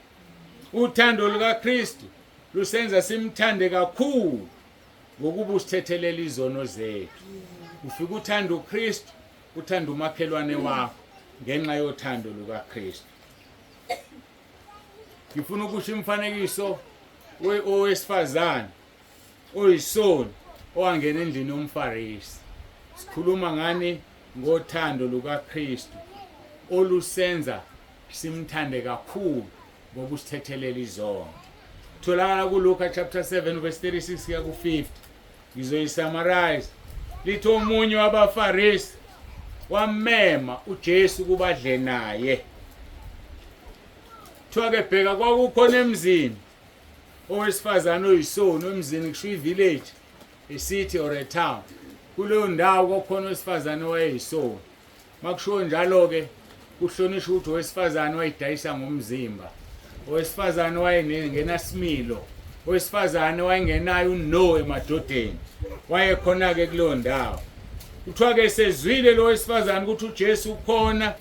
Uthando lukaKristu lusenza simthande kakhulu ngokuba usithethelela izono zethu. Ufike uthanda uKristu, uthanda umakhelwane wakho ngenxa yothando lukaKristu. Ngifuna ukusho imifanekiso owesifazane oyisoni owangena endlini yomFarisi. Sikhuluma ngani ngothando lukaKristu olusenza simthande kakhulu ngoba usithethelela izono. Tholakala kuLuka chapter 7 verse 36 kuya ku-50. Ngizoyisummarize. Lithi omunye wabaFarisi wamema uJesu ukuba adle naye. Kuthiwa ke bheka kwakukhona emzini owesifazane oyisoni emzini kusho i-village a city or a town kuleyo ndawo kwakhona owesifazane owayeyisoni makushiwo njalo-ke Kuhlonishwa ukuthi owesifazane wayidayisa ngomzimba, owesifazane wayengenasimilo, owesifazane wayengenayo uno emadodeni, wayekhona-ke kuleyo ndawo. Kuthiwa-ke sezwile lo wesifazane ukuthi uJesu ukhona,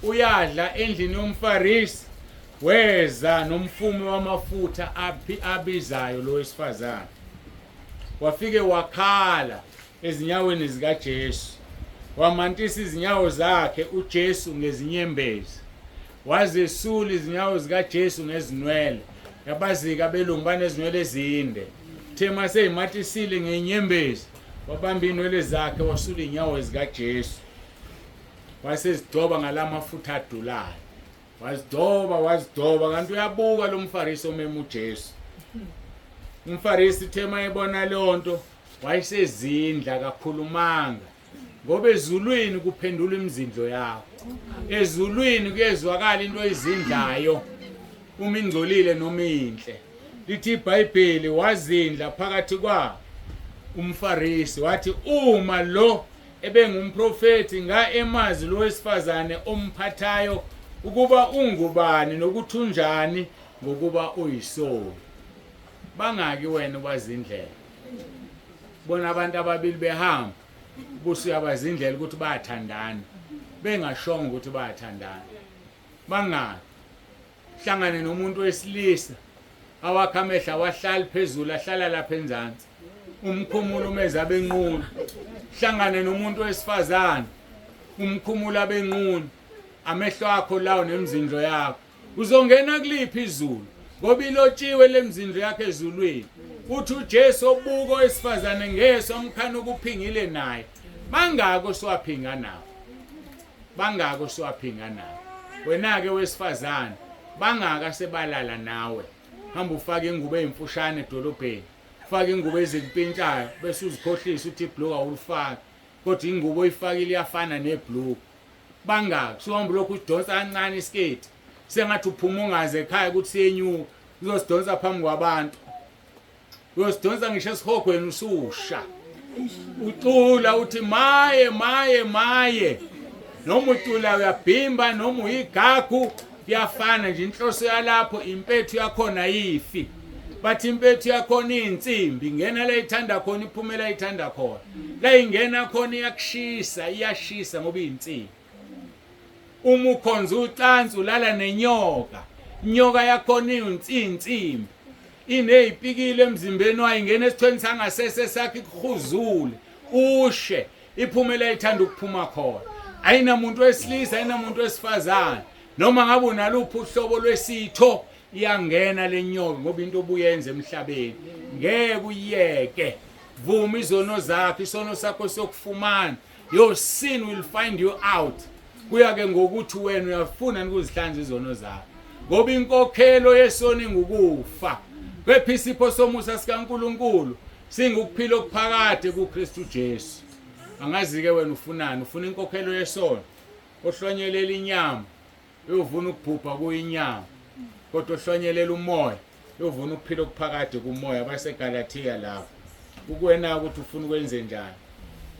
uyadla endlini yomFarisi, weza nomfumi wamafutha abizayo lo wesifazane. Wafike wakhala ezinyaweni zikaJesu, wamantisa izinyawo zakhe uJesu ngezinyembezi, wazesula izinyawo zikaJesu ngezinwele. Yabazika abelungu banezinwele ezinde. Uthe maseyimatisile ngenyembezi, wabamba inwele zakhe wasula inyawo zikaJesu, wasezigcoba ngalamafutha adulayo. Wazigcoba, wazigcoba, kanti uyabuka lo mFarisi omema uJesu. UmFarisi uthe mayebona leyo nto wayesezindla kakhulumanga ngoba ezulwini kuphendula imizindlo yakho. Ezulwini kuyezwakala into oyizindlayo uma ingcolile noma inhle. Lithi iBhayibheli wazindla phakathi kwa umFarisi wathi uma lo ebengumprofethi nga emazi lo wesifazane omphathayo ukuba ungubani nokuthi unjani ngokuba uyisoni. Bangaki wena ubazindlela? Bona abantu ababili behamba ubusu uyabazindlela ukuthi bayathandana bengashongo ukuthi bayathandana. Bangaki? Hlangane nomuntu wesilisa awakhe amehlo awahlali phezulu ahlala lapha enzansi, umkhumulo umeza abenqunu. Hlangane nomuntu wesifazane umkhumulo abenqunu, amehlo akho lawo nemizindlo yakho. Uzongena kuliphi izulu? Ngoba ilotshiwe lemizindlo yakho ezulwini. Uthi uJesu obuka owesifazane ngeso amkhana ukuphingile naye. Bangaki osiwaphinga nabo? Bangaki osiwaphinga nabo? Wena-ke wesifazane, bangaki asebalala nawe? Hamba ufake ingubo eyimfushane edolobheni, ufake ingubo ezikupintshayo bese uzikhohlisa uthi ibhluku awulifaki, kodwa ingubo oyifakile iyafana nebhluku. Bangaki? Suhamba ulokhu udonsa kancane isiketi, sengathi uphuma ungaze ekhaya ukuthi siyenyuka, uzosidonsa phambi kwabantu. Uyosidonsa ngisho esihogweni ususha. Ucula uthi maye maye maye. Noma ucula uyabhimba noma uyigagu kuyafana nje, inhloso yalapho impethu yakhona yifi. Bathi impethu yakhona iyinsimbi, ingena la ithanda khona iphumela la ithanda khona. La ingena khona iyakushisa, iyashisa ngoba iyinsimbi. Uma ukhonza ucansi ulala nenyoka, inyoka yakhona iyinsimbi. Inezipikili emzimbeni wayo, ingena esithweni sangasese sakhe ikuhuzule, ushe, iphume la ithanda ukuphuma khona. Ayinamuntu wesilisa, ayinamuntu wesifazane. Noma ngabe unaluphi uhlobo lwesitho, iyangena le nyoka ngoba into obuyenza emhlabeni ngeke uyiyeke. Vuma izono zakho, isono sakho siyokufumana. Your sin will find you out. Kuya ke ngokuthi wena uyafuna ukuzihlanza izono zakho, ngoba inkokhelo yesono ingukufa, kepha isipho somusa sikaNkuluNkulu singukuphila okuphakade kuKristu Jesu. Angazi-ke wena ufunani, ufuna inkokhelo yesono ohlonyelela inyama uyovuna ukubhubha kuyinyama, kodwa ohlonyelela umoya uyovuna ukuphila okuphakade kumoya. BaseGalathiya lapho ukuwena ukuthi ufuna ukwenze njani.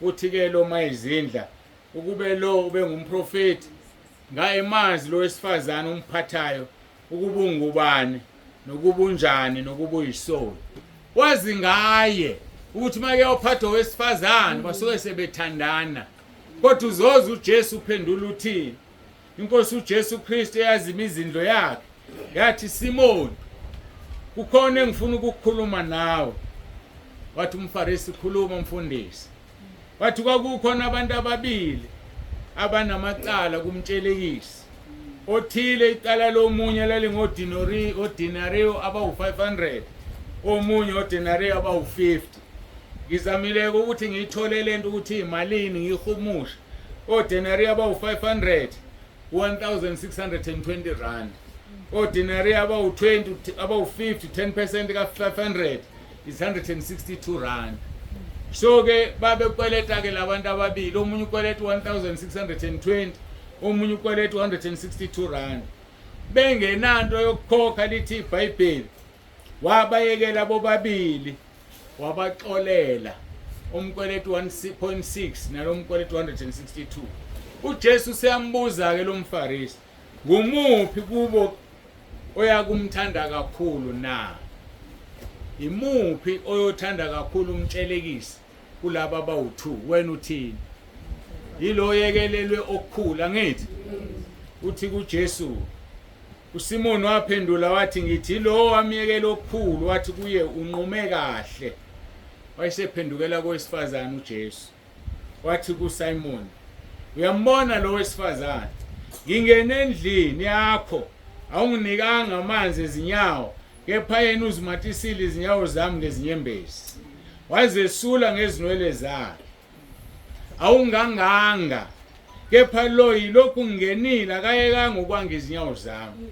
Uthi-ke lo mayizindla ukube lo ubengumprofethi ngayemazi lo wesifazane umphathayo ukuba ungubani nokuba unjani nokuba uyisoni. Wazi ngaye ukuthi make waphatha owesifazane basuke sebethandana, kodwa uzoza uJesu uphendula uthini? Inkosi uJesu Kristu eyazi imizindlo yakhe yathi, Simoni, kukhona engifuna ukukhuluma nawe. Wathi umFarisi, khuluma mfundisi. Wathi kwakukhona abantu ababili abanamacala kumtshelekisi othile, icala lomunye lalingodinori odinario abawu-500, omunye odinario abawu-50. Ngizamile-ke ukuthi ngiyithole le nto ukuthi imalini, ngiyihumushe. Odenari abawu-500, 1620 rand. Odenari abawu-20, abawu-50, 10% ka-500 is 162 rand. So-ke babekweleta-ke labantu ababili, omunye ukweleta 1620, omunye ukweleta 162 rand. Bengenanto yokukhokha, lithi iBhayibheli, wabayekela bobabili, wabaxolela umkweletu 1.6 nalo mkweletu 162. UJesu seyambuza ke lo mFarisi, ngumuphi kubo oyakumthanda kakhulu na? Imuphi oyothanda kakhulu umtshelekisi kulaba abawu-2? Wena uthini? Yilo yekelelwe okukhulu, angithi? Uthi kuJesu, uSimoni waphendula wathi, ngithi lo wamyekela okukhulu. Wathi kuye, unqume kahle. Wayesephendukela kowesifazane uJesu, wathi kuSimon, uyambona lo wesifazane? Ngingene endlini yakho, awunginikanga amanzi ezinyawo, kepha yena uzimatisile izinyawo zami ngezinyembezi, wazesula ngezinwele zakhe. Awunganganga, kepha lo yilokhu ngingenile akayekanga ukwanga izinyawo zami.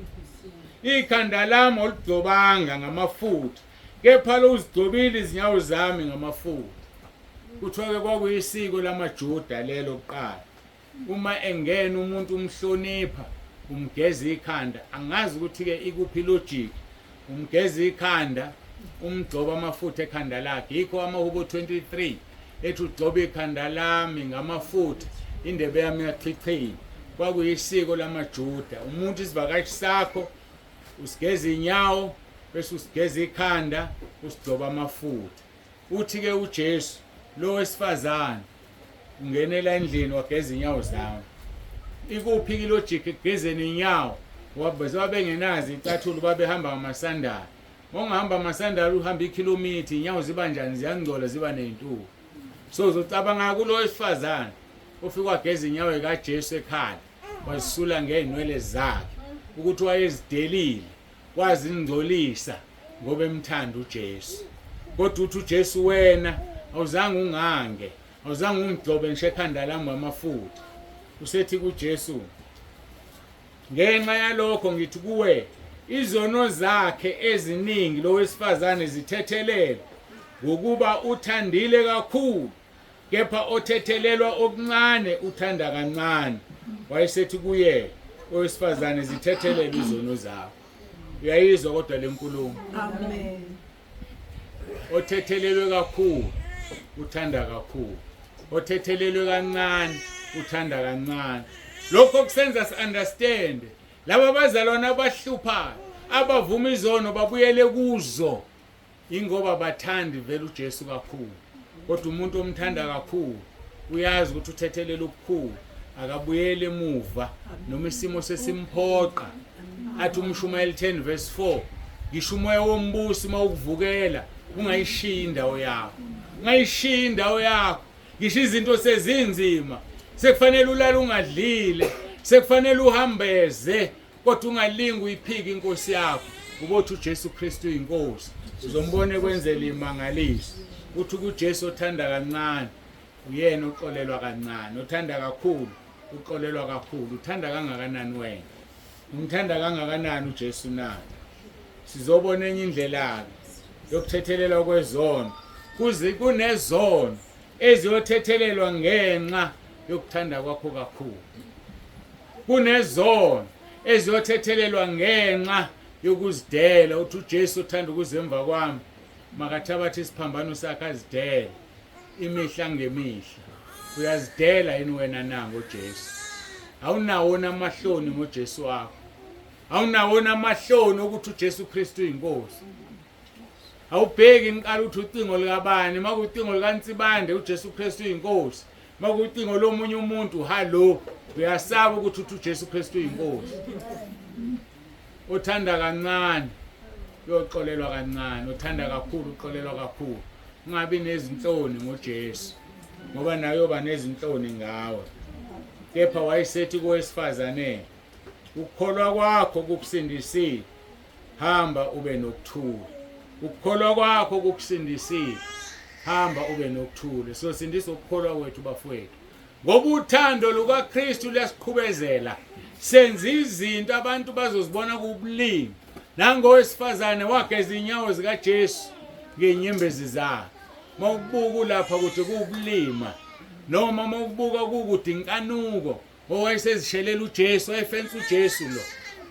Ikhanda lami olugcobanga ngamafutha, kepha lo uzigcobile izinyawo zami ngamafutha. Kuthiwa-ke kwakuyisiko lamaJuda lelo kuqala, uma engena umuntu umhlonipha, umgeza ikhanda. Angazi ukuthi-ke ikuphi logic, umgeza ikhanda, umgcoba amafutha ekhanda lakhe. Yikho amaHubo 23 ethi ugcoba ikhanda lami ngamafutha, indebe yami yachichima. Kwakuyisiko lamaJuda, umuntu isivakashi sakho usigeza inyawo bese usigeza ikhanda, usigcoba amafutha. Uthi-ke uJesu, lo wesifazane ungenela endlini wageza inyawo zami. Ikuphi ilogic ekugezeni inyawo? Wabengenazo icathulo, babehamba ngamasandali. Mawungahamba amasandali uhamba ikhilomitha, inyawo ziba njani? Ziyangcola, ziba ney'ntuku. So uzocabanga kulo wesifazane ofike wageza inyawo kaJesu ekhala, wazisula ngey'nwele zakhe, ukuthi wayezidelile, wazingcolisa ngoba emthanda uJesu. Kodwa uthi uJesu, wena awuzange ungange, awuzange ungigcobe ngisho ekhanda lami ngamafutha. Usethi kuJesu, ngenxa yalokho ngithi kuwe, izono zakhe eziningi lo wesifazane zithethelelwe, ngokuba uthandile kakhulu, kepha othethelelwa okuncane uthanda kancane. Wayesethi kuye owesifazane, zithethelelwe izono zakho. Uyayizwa kodwa le nkulumo? Amen. Othethelelwe kakhulu uthanda kakhulu, othethelelwe kancane uthanda kancane. Lokho kusenza si-understand laba bazalwane abahluphayo, abavuma izono babuyele kuzo, ingoba bathandi vele uJesu kakhulu. Kodwa umuntu omthanda kakhulu uyazi ukuthi uthethelela okukhulu, akabuyele emuva noma isimo sesimphoqa. Athi umshumayeli 10 verse 4, ngisho umoya wombusi uma ukuvukela, ungayishiyi indawo yakho, ungayishiyi indawo yakho. Ngisho izinto sezinzima, sekufanele ulale ungadlile, sekufanele uhambeze, kodwa ungalingi uyiphike inkosi yakho, ubothi uJesu Kristu uyinkosi. Uzombona ekwenzela imangaliso. Uthi kuJesu, othanda kancane uyena oxolelwa kancane, othanda kakhulu uxolelwa kakhulu. Uthanda kangakanani wena? Umthanda kangakanani uJesu na? Sizobona enye indlela-ke yokuthethelelwa kwezono. Kuze kunezono eziyothethelelwa ngenxa yokuthanda kwakho kakhulu, kunezono eziyothethelelwa ngenxa yokuzidela. Uthi uJesu, uthanda ukuza emva kwami makathabathe isiphambano sakhe azidele imihla ngemihla. Uyazidela yini wena na ngoJesu? Awunawo namahloni ngoJesu wakho? Awunawo namahloni ukuthi uJesu Kristu uyinkosi? Awubheki niqala ukuthi ucingo likabani, makucingo likaNsibande uJesu Kristu uyinkosi, makucingo lomunye umuntu hallo, uyasaba ukuthi uthi uJesu Kristu uyinkosi. Othanda kancane uyoxolelwa kancane, othanda kakhulu uxolelwa kakhulu. Ungabi nezinhloni ngoJesu, ngoba naye uyoba nezinhloni ngawe. Kepha wayesethi kowesifazane, ukukholwa kwakho kukusindisile, hamba ube nokuthula. Ukukholwa kwakho kukusindisile, hamba ube nokuthula. Siyosindiswa ukukholwa kwethu bafowethu, ngoba uthando lukaKristu luyasiqhubezela, senza izinto abantu bazozibona kubulimi. Nangowesifazane wageza inyawo zikaJesu ngenyembezi zakhe. Mawubuka lapha ukuthi kuwubulima, noma mawubuka kukude inkanuko, owayesezishelela uJesu, wayefensa uJesu lo,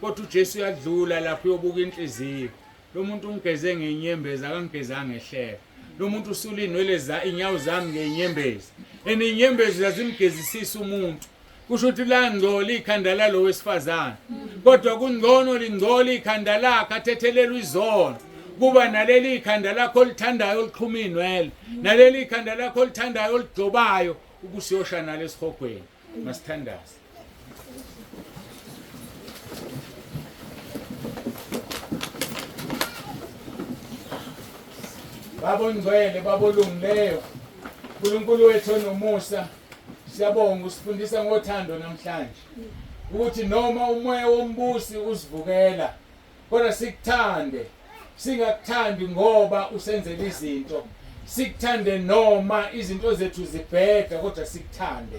kodwa uJesu uyadlula lapho uyobuka inhliziyo. Lo muntu ungigeze ngenyembezi, akangigezanga ehleka. Lo muntu usula inwele za inyawo zami ngenyembezi, and inyembezi zazimgezisisa umuntu. Kusho ukuthi langcola ikhanda lalo wesifazane. Kodwa kungcono lingcola ikhanda lakhe athethelelwe izono. Kuba naleli ikhanda lakho olithandayo olixhuma inwele, naleli ikhanda lakho olithandayo oligcobayo ukusiyosha nalo esihogweni. Masithandaze. Baba ongcwele, Baba olungileyo, uNkulunkulu wethu onomusa, siyabonga usifundisa ngothando namhlanje ukuthi noma umoya wombusi usivukela kodwa sikuthande, singakuthandi ngoba usenzela izinto, sikuthande noma izinto zethu zibheda kodwa sikuthande.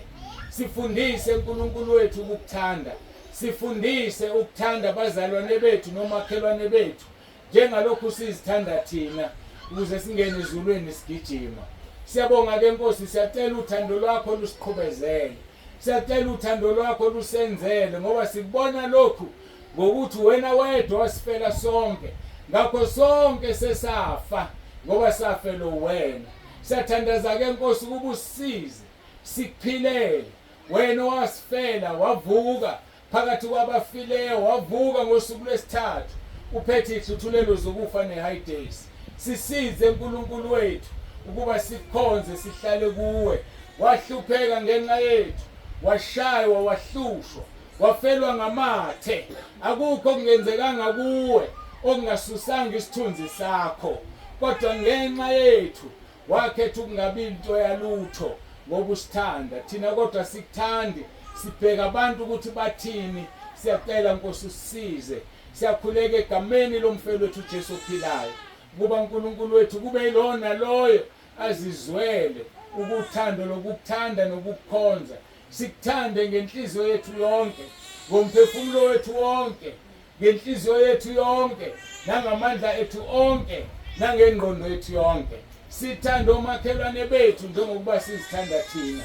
Sifundise uNkulunkulu wethu ukukuthanda, sifundise ukuthanda abazalwane bethu nomakhelwane bethu njengalokhu sizithanda thina ukuze singene ezulwini sigijima. Siyabonga ke Nkosi, siyacela uthando lwakho lusiqhubezele, siyacela uthando lwakho lusenzele, ngoba sikubona lokhu ngokuthi wena wedwa wasifela sonke, ngakho sonke sesafa ngoba safelo wena. Siyathandaza ke Nkosi ukuba usisize sikuphilele wena owasifela wavuka phakathi kwabafileyo, wavuka ngosuku lwesithathu uphethe ihluthulelo zokufa nehayidesi. Sisize uNkulunkulu wethu ukuba sikukhonze sihlale kuwe. Wahlupheka ngenxa yethu, washaywa, wahlushwa, wafelwa ngamathe. Akukho okungenzekanga kuwe okungasusanga isithunzi sakho, kodwa ngenxa yethu wakhetha ukungabi into yalutho ngoba usithanda thina, kodwa sikuthandi, sibheka abantu ukuthi bathini. Siyacela Nkosi usisize, siyakhuleka egameni lomfelo wethu uJesu ophilayo, kuba uNkulunkulu wethu kube yilona loyo azizwele ukuthando lokukuthanda nokukukhonza. Sikuthande ngenhliziyo yethu yonke, ngomphefumulo wethu wonke, ngenhliziyo yethu yonke, nangamandla ethu onke, nangengqondo yethu yonke. Sithande omakhelwane bethu njengokuba sizithanda thina.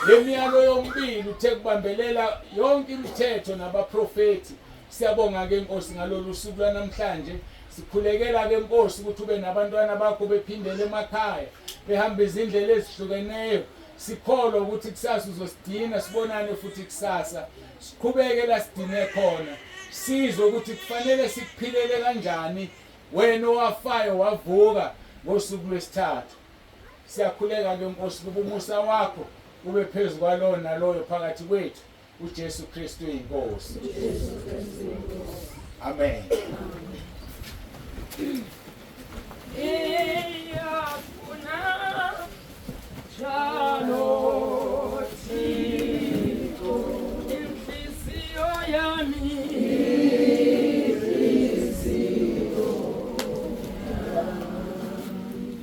Le miyalo yomibili uthe kubambelela yonke imithetho nabaprofethi. Siyabonga ke Nkosi ngalolu suku lwanamhlanje. Sikhulekela ke Nkosi ukuthi ube nabantwana bakho bephindele emakhaya, behamba izindlela ezihlukeneyo. Sikholwa ukuthi kusasa uzosidina, sibonane futhi kusasa, siqhubeke la sidine khona, sizwe ukuthi kufanele sikuphilele kanjani wena owafayo wavuka ngosuku lwesithathu. Siyakhuleka ke Nkosi kuba umusa wakho ube phezu kwalowo naloyo phakathi kwethu. uJesu Kristu inkosi. Amen. Iyafuna njalo Thixo inhliziyo yami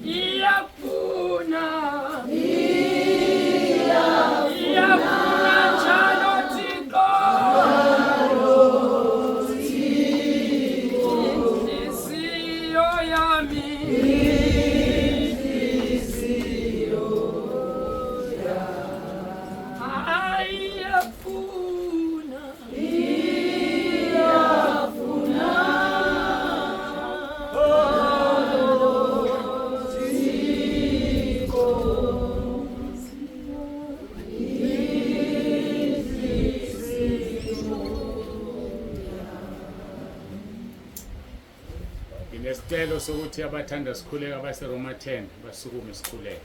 iyafuna iyafuna njalo Thixo inhliziyo yami ayiyafuna Nginesicelo sokuthi abathanda sikhuleka abaseRoma 10 basukume sikhuleke.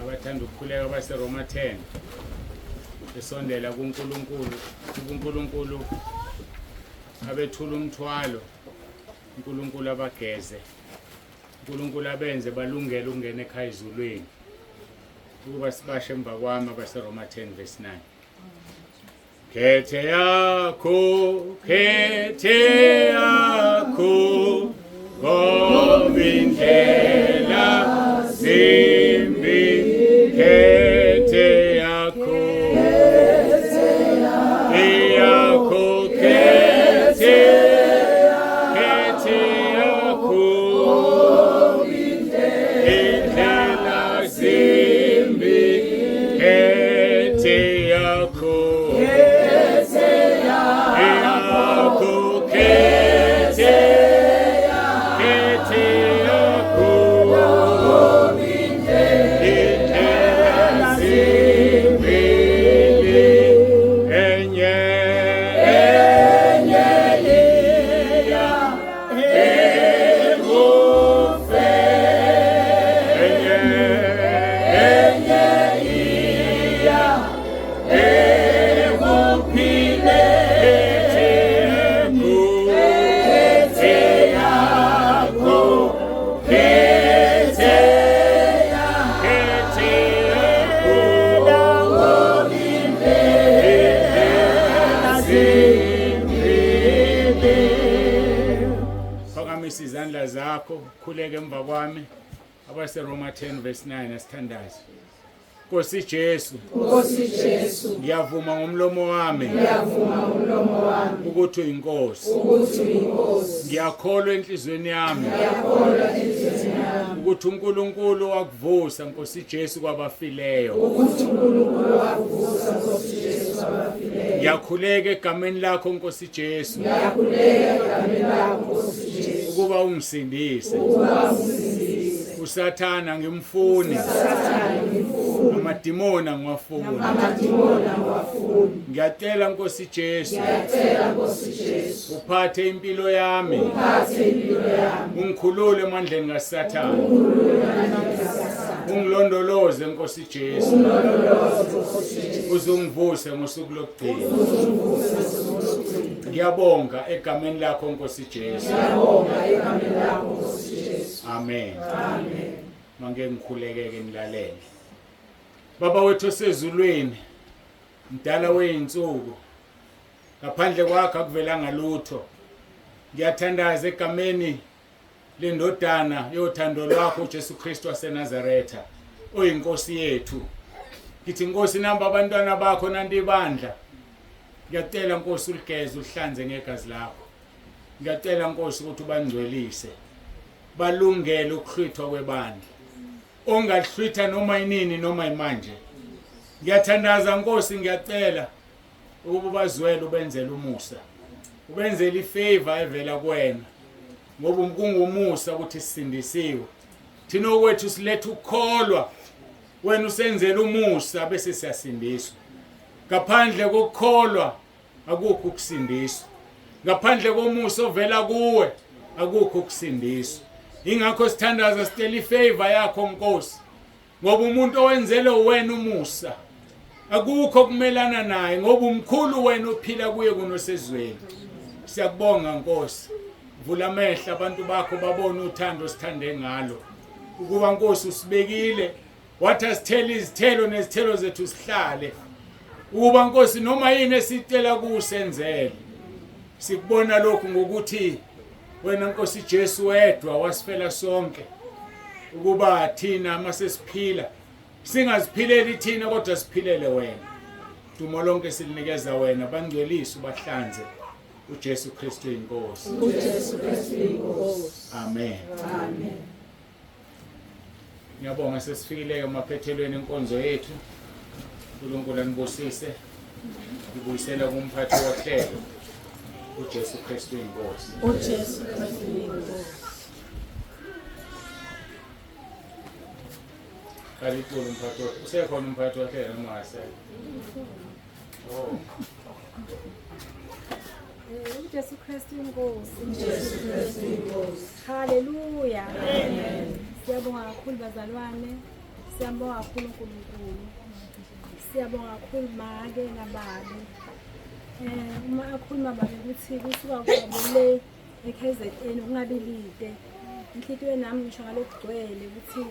Abathanda ukukhuleka abaseRoma 10 esondela kuNkulunkulu, uNkulunkulu abethula umthwalo, uNkulunkulu abageze, uNkulunkulu abenze balungele ukungena ekhaya ezulwini. Ukuba sibashe emva kwami abaseRoma 10 verse 9. Khethe yakho, khethe yakho, ngoba indlela zimbi, khethe yakho, yakho, khethe, khethe yakho, indlela zimbi, khethe yakho, yakho, khethe. Phakamisa izandla zakho, khuleke emva kwami. AbaseRoma 10 verse 9 asithandaze. Nkosi Jesu, Nkosi Jesu, ngiyavuma ngomlomo wami ngiyavuma ngomlomo wami ukuthi uyinkosi. ukuthi uyinkosi. Ngiyakholwa enhliziyweni yami Ngiyakholwa enhliziyweni yami ukuthi uNkulunkulu wakuvusa Nkosi Jesu kwabafileyo. ukuthi uNkulunkulu wakuvusa Nkosi Jesu kwabafileyo. Ngiyakhuleka egameni lakho Nkosi Jesu Ngiyakhuleka egameni lakho Nkosi Jesu ukuba ungisindise. ukuba ungisindise. Usathana ngimfuni, Sathane ngimfuni, amadimoni angiwafuni. amadimoni angiwafuni. Ngiyacela Nkosi Jesu Ngiyacela Nkosi Jesu uphathe impilo yami, uphathe impilo yami, ungikhulule emandleni kaSathane, ungilondoloze Nkosi Jesu, ungilondoloze Nkosi Jesu, uzungivuse ngosuku lokugcina. uzungivuse ngosuku lokugcina. Ngiyabonga egameni lakho Nkosi Jesu. Ngiyabonga egameni lakho Nkosi Jesu. Amen. Amen. Mange ngikhulekeke nilalele. Baba wethu osezulwini, mdala weyinsuku, ngaphandle kwakho akuvelanga lutho. Ngiyathandaza egameni lendodana yothando lwakho uJesu Kristu waseNazaretha, oyinkosi yethu. Ngithi Nkosi, namba abantwana bakho nanti ibandla. Ngiyacela Nkosi uligeze ulihlanze ngegazi lakho. Ngiyacela Nkosi ukuthi ubangcwelise, balungele ukuhlwithwa kwebandla ongahlwitha noma inini noma imanje. Ngiyathandaza Nkosi, ngiyacela ukuba ubazwele, ubenzele umusa, ubenzele ifavor evela kuwena, ngoba kungumusa ukuthi sisindisiwe. Thina okwethu siletha ukukholwa, wena usenzela umusa bese siyasindiswa. Ngaphandle kokukholwa akukho ukusindiswa, ngaphandle komusa ovela kuwe akukho ukusindiswa. Ingakho sithandaza sicela ifavor yakho Nkosi, ngoba umuntu owenzele wena umusa akukho kumelana naye, ngoba umkhulu wena ophila kuye kunosezweni. Siyakubonga Nkosi, vula amehlo abantu bakho babone uthando sithande ngalo, ukuba Nkosi usibekile wathi asithele izithelo nezithelo zethu sihlale, ukuba Nkosi noma yini esicela kuwusenzele. Sikubona lokhu ngokuthi wena Nkosi Jesu wedwa wasifela sonke, ukuba thina masesiphila singaziphileli thina kodwa siphilele wena. Dumo lonke silinikeza wena, bangcwelise ubahlanze. uJesu Kristu inkosi. uJesu Kristu inkosi. Amen. Amen. Ngiyabonga, sesifikile emaphethelweni enkonzo yethu. uNkulunkulu anibusise. Ngibuyisela kumphathi wohlelo uJesu Kristu inkosi. uJesu Kristu inkosi. Qala iculo umphathi wohlelo. Usekhona umphathi wohlelo noma akasekho? Oh. UJesu Kristu inkosi. uJesu Kristu inkosi. Haleluya. Amen. Siyabonga kakhulu bazalwane. Siyabonga kakhulu uNkulunkulu. Siyabonga kakhulu make nababe. Uma akhuluma babe ukuthi kusuka kwabo le eKZN kungabi lide. Inhlitiyweni nami ngisho ngalokugcwele ukuthi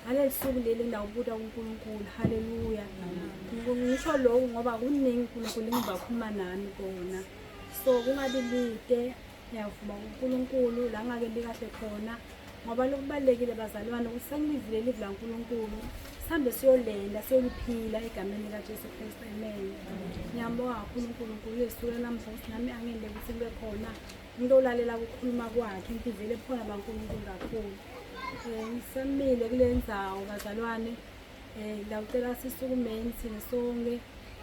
ngaleli suku leli ngidawubuta kuNkulunkulu. Haleluya. Ngisho lokhu ngoba kuningi uNkulunkulu engibakhuluma nami kona. So kungabi lide, ngiyavuma kuNkulunkulu la ngake likahle khona, ngoba lokubalulekile bazalwane ukuthi sengilivile livi laNkulunkulu, sihambe siyolenda siyoliphila egameni likaJesu Kristu. Amen. Ngiyambonga kakhulu uNkulunkulu lesuku namuhla ukuthi nami angende ukuthi ngibe khona umuntu olalela ukukhuluma kwakhe, ngivele bukhona baNkulunkulu kakhulu. Ngisamile kule ndzawo bazalwane. Ngiyacela sisukumeni thina sonke,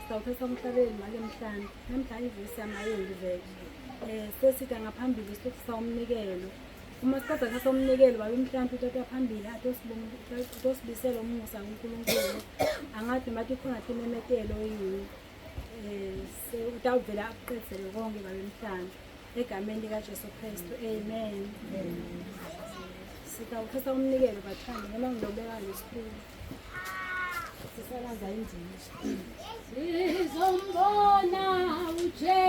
sawuthatha umhlabeli make mhlanje namhla ivesi yamayeli vele. Sesida ngaphambili sithatha umnikelo. Uma siqeda kuthatha umnikelo babe mhlampe uthatha phambili atosibisela umusa kuNkulunkulu. Angathi noma tikhona timemetelo yini. Utawuvela akuqedzele konke babe mhlampe egameni likaJesu Kristu. Amen. Sitawuthatha umnikelo bathandi noma ngilobeka ngesitulo. Sisalanza indima. Sizombona uJesu.